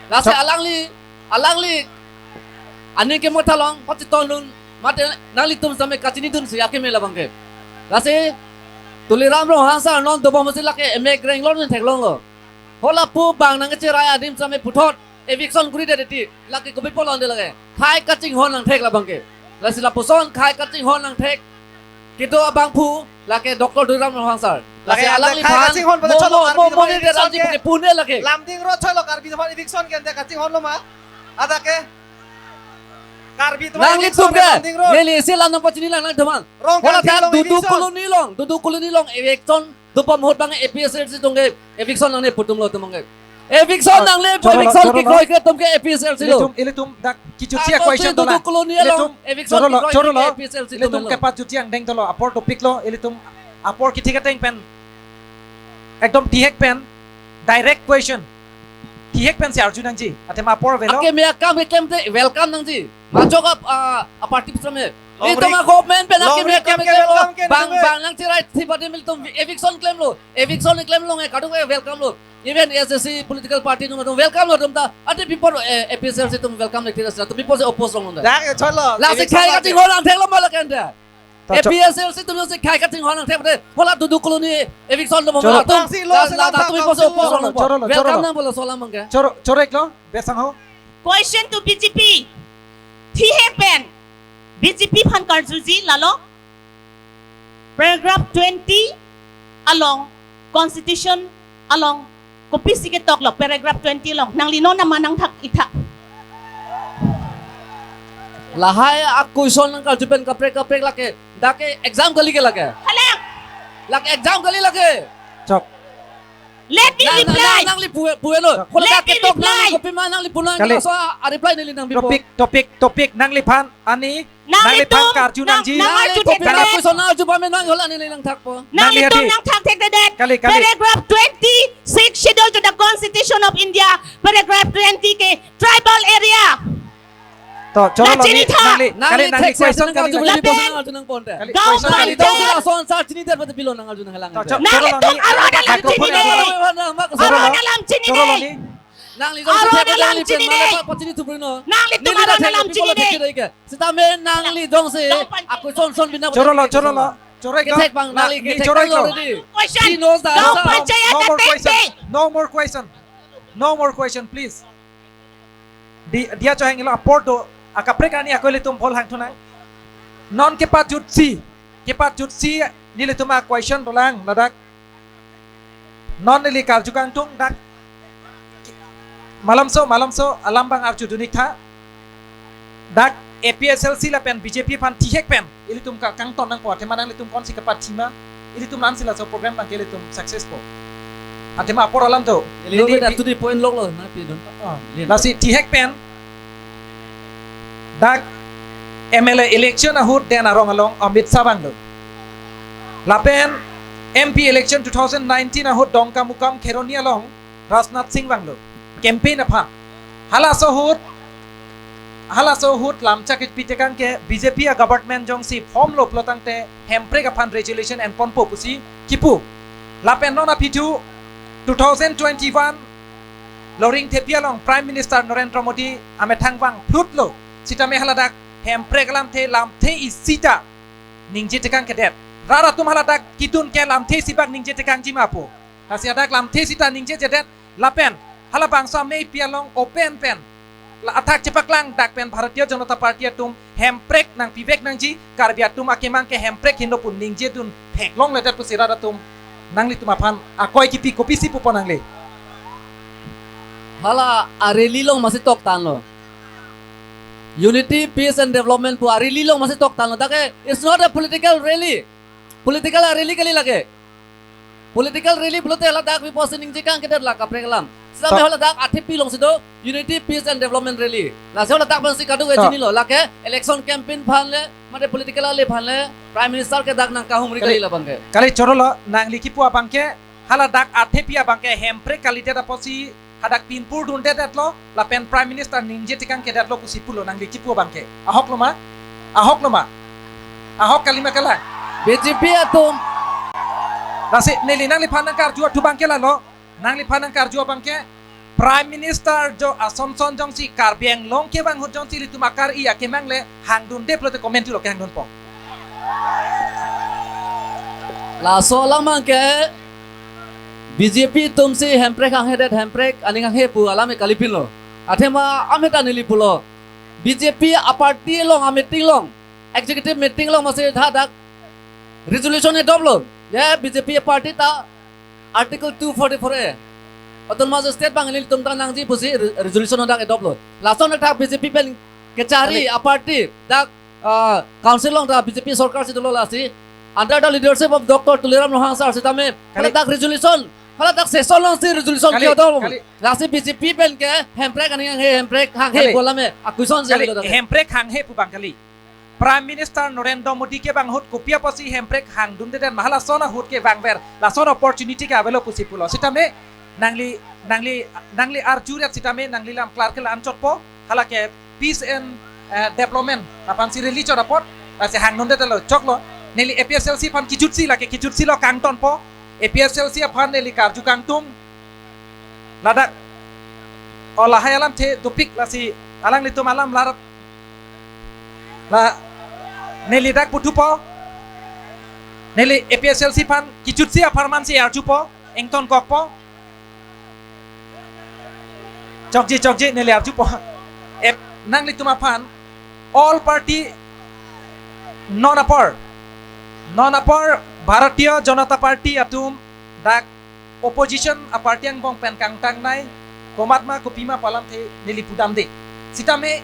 Lasi Sir. alangli, alangli aning kematha along pachetondun, mate nanglitum same kachinidun si akeme labang ke. Lasi Tuliram Ronghang sir non dobom si lake emek reng lon theklonglo. Hala pu bang nangcherai adim same puthot eviction kuridet ti, lake kopi pulo de lake. Khei kachinghon nangthek labang ke. Lasi lapuson khei kachinghon nangthek kedo abangphu lake Doctor Tuliram Ronghang sir. Lasi Lake ante alangli khei aphan kachinghon pada mo, cholo mo, Karbi mo, mo, Department ni eviction dak ke. Pune lake. Lamding Road cholo Karbi Department eviction ke ante kachinghonlo ma. Ada ke. Karbi Department Nanglitum eviction ke ke. Lamding Road. Neli isi lam nangpachini lang nangtum aphan. Rong Hala Kangthir dak along Dudu eviction. Colony along, Dudu Colony along eviction dobom ahut abang A P S L C atum ke eviction nangne pu atum lo atum ke. Eviction Oh, nangne pu, choro lo, eviction choro lo. Kekroi ke atum ke A P S L C lo. Ilitum, ilitum dak kichuchi Ako question si dola. Dudu Colony along Ilitum eviction choro lo, kekroi choro ke lo. A P S L C atum Ilitum lo. Kepatchuchi angdeng dolo, apor topic lo, ilitum apor kethik ateng pen. Ekdom thihek pen, direct question. Thihek pen si arju nangji, athema apor avelo. Akeme akam keklem te welcome nangji. Majok ap, ah, a-party same. Long Itum ri-, a-government pen long akeme ri akam akam ke keklem lo. Welcome ke Bang, nangji. Bang nangcherai thip adim ilitum eviction klemlo. Eviction klemlo nge kadung ke welcome lo. Even A S D C political party atum atum welcome lo atum ta. Ante pi apor, eh, A P S L C atum welcome le thira sa. Atum pi apor si oppose long ta. Dak, eh, cholo. Lasi eviction khei lage. Kachinghon nangthek lo ma lake ante. Ta cho- A P S L C atum si khei kachinghon nangthek te. Hala Dudu Colony eviction lo ma Cholo. Atum. Taksi lo La, la, selam ta atum pi apor si council oppose lo. Long ta. Cholo lo, cholo Welcome lo. Nang pulo solam abang ke. Choro, choro iklo, besang ho. Question to B J P. Thihek pen B J P aphan karjuji lalo. Paragraph twenty along, Constitution along, kopisi ketok lo paragraph twenty along. Nangli non nama nangthak-ik tha. Lahai a-question nangkarju pen kaprek kaprek lake. Dak ke exam kali ke lake. Halang. Lake exam kali lake. Chok. Let me Nang, nang, reply. Nang, nangli pu, pu lo. Chok. Hala Let dak me ketok nang reply. Kopima nangli pu nang Kali. Laso a-reply neli nangpipo. Topic, topic, topic nangliphan ani Nanglitum, nangliphan karju nang, nangji. Nang arju Nangli thek kopima dedet. Question nang arju pame nang hala neli nangthakpo. Nangli Nanglitum hati. Nangthak thekthedet. Kali, kali. Paragraph twenty, Sixth Schedule to the Constitution of India, paragraph twenty ke tribal area. To, choro lo Nangchini ni, tha. Nangli, Nangli kali, nangli thek question session kali, nang arju nangli. Lapen. Nang arju nangpon te. Kali, Gaon question kali, Panchayat. Dong sila son sa chini der pati pilo nang arju nanglang. To, cho-, choro lo ni. Nanglitum aron alam Microphone chini choro lo. Ne. Choro lo. Aron alam chini Choro lo ne. Ni. Nangli jong Aron sithe alam nangli chini pen ne. Mane pa pachini thubri no. Nanglitum Neli aron ta alam thek chini people ne. Thek thek ke. Sitame nangli jongsi Gaon Panchayat. Aku son son bina Choro lo, choro lo. Choroi ka? Kethek bang, la, nangli ni kethek choroi bang ka? Already. Question. She knows the No, answer. No, no more question. No more question. No more question, please. Di, diya chohang ilo apor do, akaprek ani ako ilitum bol hangthunang. Non kepajutsi, kepajutsi nelitum a-question dolang ladak. Non neli karju kangtung dak. Malomso, malomso, alam bang arju dunik tha. Dak A P H L C lapen B J P aphan thihek pen ilitum ka kangton nangpo, athema nanglitum konsi kapathima, ilitum nansi laso program bang ke ilitum success po. Athema apor alam to. Neli Neli pi- to the point lok lo, na pi dun. Ah, Lin. Lasi thihek pen dak M L A election ahut Den Arong along Amit Shah vanglo. Lapen M P election two thousand nineteen ahut Dongkamukam Kheroni along Rajnath Singh vanglo campaign aphan. Halaso ahut, halaso ahut lamchak kipi tekang ke B J P a-government jongsi form lo pulotangte Hemprek aphan resolution enponpo pusi kipu. Lapen non aphi thu two thousand twenty-one Loringthepi along Prime Minister Narendra Modi amethang vangphlutlo. Sitame haladak Hemprek alamthe, lamthe isi ta ningje tekang kedet. Rat atum haladak kedun ke lamthe isi bak ningje tekangji ma pu. Lasi hadak lamthe isi ta ningjejedet lapen halabangso amei pi along open pen la athak chepaklang dak pen Bharatiya Janata Party atum Hemprek nangpivek nangji, Karbi atum akemang ke Hemprek henlo pu ningjedun theklongledet pusi rat atum nanglitum aphan akoi kipi, kopisi pupo nangli? Hala a-rally along masi toktanlo. Unity, peace and development pu a-rally along masi toktanlo. Dak ke, it's not a political rally. Political a-rally kali lake. Political rally pulote haladak pi pusi ningje kangkedet la kaprek alam. Sitame To- haladak athepi alongsi do unity, peace and development rally. Lasi haladak pensi kadokave To- chinilo. Lake election campaign aphan le, mate political rally aphan le, Prime Minister ke dak nangkahumri Kali- kali labang ke. Kali chorolo, nangli kipu abang ke, haladak athepi abang ke Hemprek kalidet apotsi hadak pinpur dundedetlo, lapen Prime Minister ningje tekang kedetlo pusi pulo, nangli kipu abang ke. Ahok lo ma? Ahok lo ma? Ahok kali ma kalang? B J P atum. Lasi neli nangliphan nangkarju athu abang ke lalo, nangliphan nangkarju abang ke Prime Minister jo ason son jongsi Karbi Anglong kevang ahut jongsi ilitum akari akemang le hangdunde pulote comment thulo ke hangdunpo. Laso alam abang ke B J P atumsi Hemprek hanghedet, Hemprek aning hanghe pu alam ke kalipinlo. Athema ameta neli pulo. B J P a-party along a-meeting along, executive meeting along masi hadak resolution adopt lo. Ya B J P a-party ta Article two forty-four A, Autonomous State bang ilitum ta nangji pusi re-, resolution hadak adopt lo. Lason athak B J P pen kechari Kali- a-party dak, ah, council along ta B J P sorkar si dolo lasi. Under the leadership of Doctor Tuliram Ronghang sir sitame, Kali- haladak resolution, haladak session alongsi resolution Kali- ke-adopt. Kali- Lasi B J P pen ke Hemprek aning hanghe, Hemprek hanghe Kali- pu alam ke a-question si Kali, avelo dak. Hemprek hanghe pu abang kali. Prime Minister Narendra Modi kevang ahut kopi apotsi Hemprek hangdundedet ma, halason ahut kevangver, lason opportunity ke avelo pusi pulo. Sitame nangli, nangli, nangli arju ret sitame nangli lam klar ke la-anchotpo, hala ke peace and, eh, development aphansi rally chot apot, lasi hangdundedetlo, choklo. Neli A P H L C aphan kejutsi, lake kejutsi lo kangtonpo. A P H L C aphan neli karju kangtung. Ladak. O lahai alamthe dopik lasi alanglitum alam lar. La neli dak puthupo. Neli A P H L C aphan kejutsi apharman si arjupo, ingtonkokpo. Chokji, chokji, neli arjupo. Ep, nanglitum aphan, all party, non apor. Non apor, Bharatiya Janata Party atum, dak opposition a-party angbong pen kangtangnei, komatma kopima pu alamthe neli pudamde. Sitame,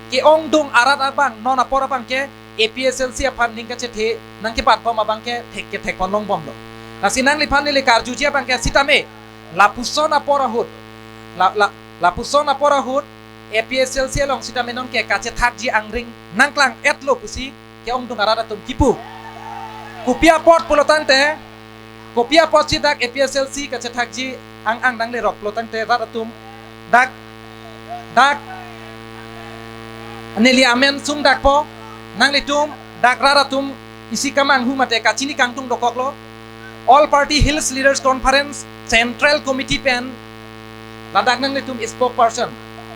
ke-ongdung arat abang, non apor abang ke, A P H L C aphan ning kachethe nangkebatbom abang ke thek kethekpon longbomlo. Lasi nangliphan neli karjuji abang ke sitame lapuson apor ahut, la, la, lapuson apor ahut A P H L C along sitame non ke kachethakji angring nangklang-etlo pusi ke-ongdung arat atum kipu. Kopi apot pulotangte, kopi apotsi dak A P H L C kachethakji ang-ang nanglerok pulotangte rat atum dak, dak neli amen sungdakpo, nanglitum dak rat atum isi kamanghu mate kachini kangtung dokoklo. All Party Hills Leaders Conference Central Committee pen ladak nanglitum spokesperson,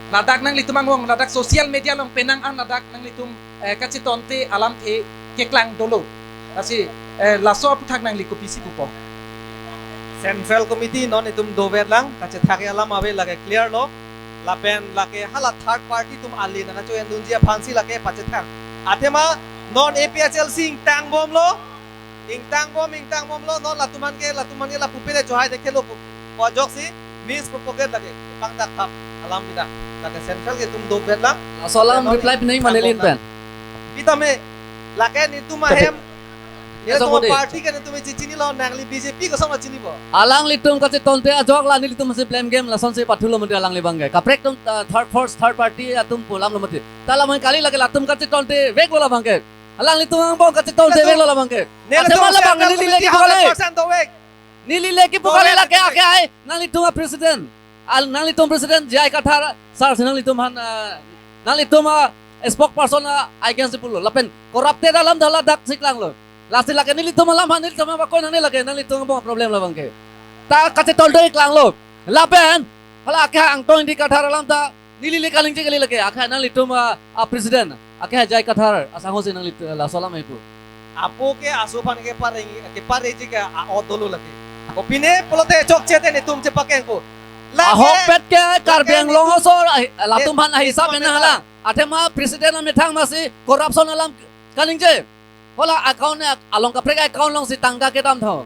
ladak nanglitum angbong, ladak social media along penang an ladak nanglitum eh, kachetonte alamthe keklang dolo. Lasi, eh, laso aputhak nangli kopisi pupo? Central Committee non itum dover lang, kachethak alam ave, lake clear lo. Lapen lake hala third party atum ale nangkachoyandunji aphansi lake pachethak. Athema non A P H L C ingtang bomlo, ingtang bom, ingtang bomlo, non latum an ke, latum an ke lapu pele chohai de khelo pu. Ko ajoksi mispropagate lake, pangdak thap alam bida. Lake central ke itum dover lang. Laso alam non reply pinai ingtang manelin bom lang pen. Bida me, lake netum ahem, netum party ke netum chechinilo, nangli B J P kosonlo chinipo? Alanglitum kachetonte ajok la nelitum si blame game lasonsi pathulo mati alangli abangke. Kaprek atum, ah, third force, third party atum pu alamlo mati. Ta lamai kali lake latum kachetonte veklo labangke. Alanglitum angbong kachetonte veklo labangke. Nelitum athema labang central neli committee leki hundred percent dovek. Neli leki pu kali lake, ake ai, nanglitum a-president. Al, nanglitum president J I Kathar sir si nanglitum aphan, ah, nanglitum a-spokesperson a-against pulo. Lapen corrupted alam hala dak si klanglo. Lasi lake nelitum alam aphan nelitum aphan bakoi nangne lake, nanglitum angbong problem labangke. Ta kachetonte klanglo. Lapen hala ake Angtong Ingti Kathar alam ta neli le kaningje kali lake, ake nanglitum a, a-president, ake J I Kathar asangho si nangli, eh, laso alam ipu. Apo ke aso aphan kepare, kepareji ke a-ot dolo lake. Kopine pulote chokche te netum chepakengpo. Lake, ahokpet ke Karbi Anglong aso, ah, latum aphan ahisap netum ena hala. Athema president amethang masi corruption alam kaningje. Hala account ne along kaprek account alongsi tangka kedam tho.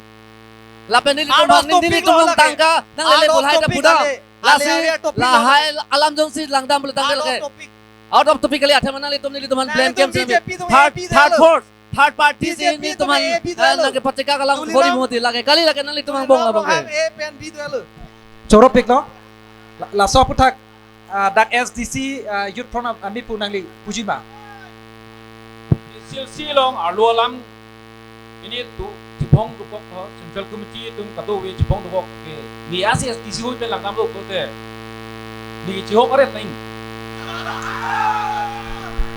Lapen nelitum out of topic nelitum lo along lake. Tangka nanglele out of bolhai ta topic puda. Ale, ale, lasi ale, out of topic lo. Lahai alam jongsi langdam pulo tangka out of lake. Topic. Out of topic kali, athema nanglitum nelitum aphan blame game B J P semi. Third, third force, third party si B J P nelitum aphan, eh, nangkepacheka kalang tulilam. Bori moti lake kali lake nanglitum angbong labangke. A pen B dolo. Choro piklo. La, laso aputhak, ah, dak S D C, ah, Youth Front ami pu nangli puji ma? S D C along arlo alam ini tu chibong dokok ho, Central Committee atum kadokave chibong dokok ke. Ni asi S D C hui pen langdamlo pulote, ni chihok aret nang.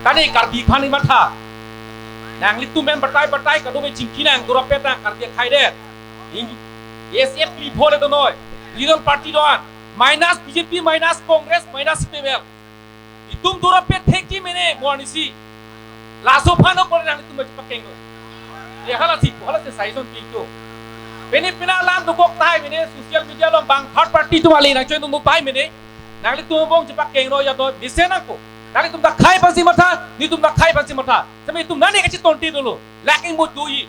Tani Karbi aphan ni matha. Nanglitum pen batai batai kadokave chingki nang, dorapet nang Karbi akhai det. In S F P phole donoi. Regional party do-an. Minus B J P, minus Congress, minus C P I M L. Itum dorapet thekji mene mo arnisi. Laso aphan apor nanglitum chepakenglo. Ye halasi, halasi saison pito. Pene pena alam dokok tahai mene, social media along bang third party atum ale nangchoyandun tahai mene. Nanglitum angbong chepakenglo ya do mesen ako. Nanglitum ta akhai aphansi matha, netum ta akhai aphansi matha. Seme itum nane kachetonte dolo. Lacking mo doji.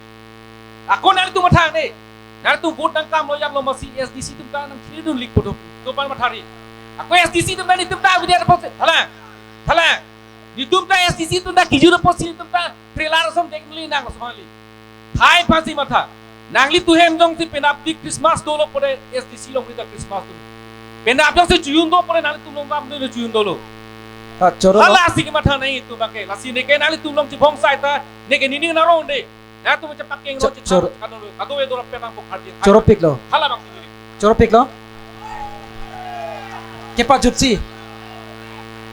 Ako nanglitum matha ne. Nanglitum vote nangkam lo yam lo masi S D C atum ta nangkiri dunlik podo. Topan mathari. Ako S D C atum ta netum ta video report. Thalang. Thalang. Netum ta S D C atum ta kiju report si netum ta trailer ason dek neli nang ason li. Akhai aphansi matha. Nanglitum hem jongsi penap di Christmas dolo pore S D C along kita Christmas dolo. Penap jongsi chojun do pore nanglitum along ram do chojun dolo. Ah, choro lo. Halasi kematha nangji itum abangke. Lasi neke nanglitum along chibong sai ta neke nini narong de. Nangtum chepakenglo. Cho-, choro. Kado, kado edor penang bok hadi. Choro piklo. Hala bang sini. Choro piklo. Kepajutsi.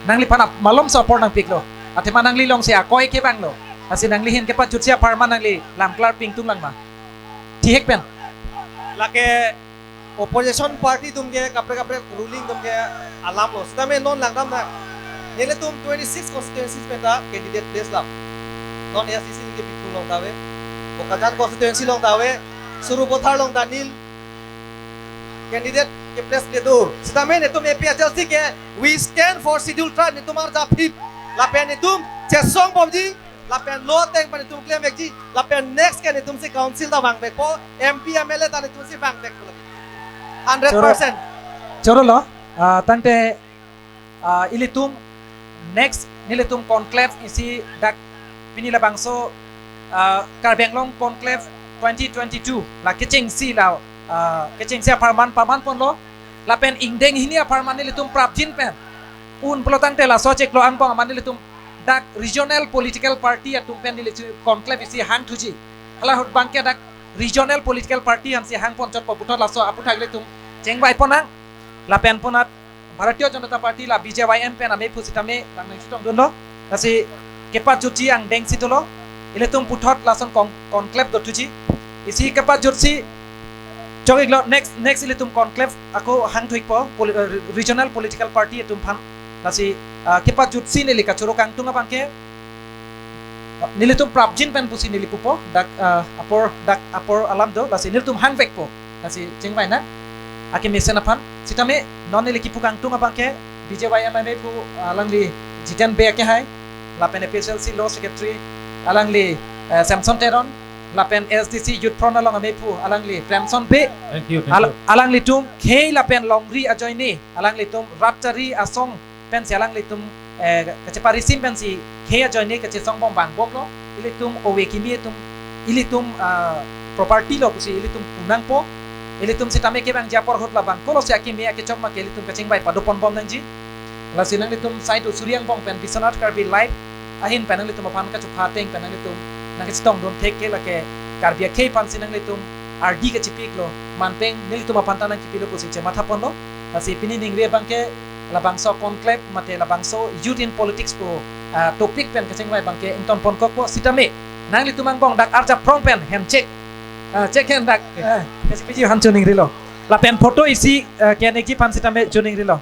Nangliphan ap-, malomso apor nangpiklo. Athema nangli alongsi akoi kevanglo. Lasi nangli ahin kepajutsi apharman nangli lam klar pingtung lang ma? Thihek pen. Lake opposition party atum ke kaprek kaprek ruling atum ke alam lo. Sitame non langdam na. Nelitum twenty-six constituencies pen ta candidate place lam. Non S D C ke Bikul along ta ave. Bokajan constituency along ta ave. Sarupathar along ta nil candidate ke place le do. Sitame netum A P H L C ke we stand for Scheduled Tribe, netum arjap phit. Lapen netum chesong bomji. Lapen lo ateng pen netum klem vekji, lapen next ke netumsi council ta vang vekpo, M P, M L A ta netumsi vang vekpo lagi. Hundred percent. Choro, choro lo, ah, tangte, ah, ilitum next nelitum conclave isi dak pini labangso, ah, Karbi Anglong Conclave twenty twenty-two la kechengsi la, ah, kechengsi apharman paman ponlo, lapen ingdeng hini apharman nelitum prapjin pen un pulo tangte laso chiklo angbong aman nelitum dak regional political party atum pen nelitum conclave isi hangthuji. Hala ahut abangke dak regional political party ansi hangponchotpo puthot laso aputhak ilitum chengvai ponnang. Lapen punat Bharatiya Janata Party la B J Y M pen ame pusitame lang nangchetongdunlo. Lasi kepajutji angdengsi dolo. Ilitum puthot lason con-, conclave dothuji. Isi kepajutsi chokiklo next, next ilitum conclave ako hangthuikpo poli-, eh, regional political party atum aphan. Lasi, ah, kepajutsi neli kachoro kangtung abangke Nelitum prapjin pen pusi neli pupo, dak, ah, apor, dak apor alam do, lasi nelitum hangvekpo, lasi chingvai nang akemesen aphan. Sitame non neli kipu kangtung abangke B J Y M amei aphu alangli Jiten Bey akehai, lapen A P H L C Law Secretary alangli, eh, Samson Teron, lapen A S D C Youth Front along amei aphu alangli Premson Bey, Thank you, thank al- you. alanglitum khei lapen longri ajoine, alanglitum rat chari asong pensi alanglitum, eh, kacheparisim pensi khei ajoine kachesong bom bang bomlo, ilitum ove kimi atum, ilitum, ah, property lo pusi ilitum pu nangpo, ilitum sitame kevangji apor ahut labang kolo si akimi akechok ma ke ilitum kachingvai padopon bom nangji. Lasi nanglitum saitu suri angbong pen Biswanath Karbi Live ahin pen nanglitum aphan kachupha ateng pen nanglitum nangkachetongdun thek ke lake Karbi akhei aphansi nanglitum ardi kachepiklo, manpeng nelitum aphan ta nangkipilo pusi chemathaponlo. Lasi pini ningri abangke labangso conclave mate labangso Youth in Politics pu, ah, topic pen kachingvai abangke ingtonponkokpo, sitame nanglitum angbong dak arjap phrong pen hem chek, ah, chek hen dak, ah, kachepiji aphan choningrilo. Lapen photo isi, ah, kenekji aphan sitame choningrilo.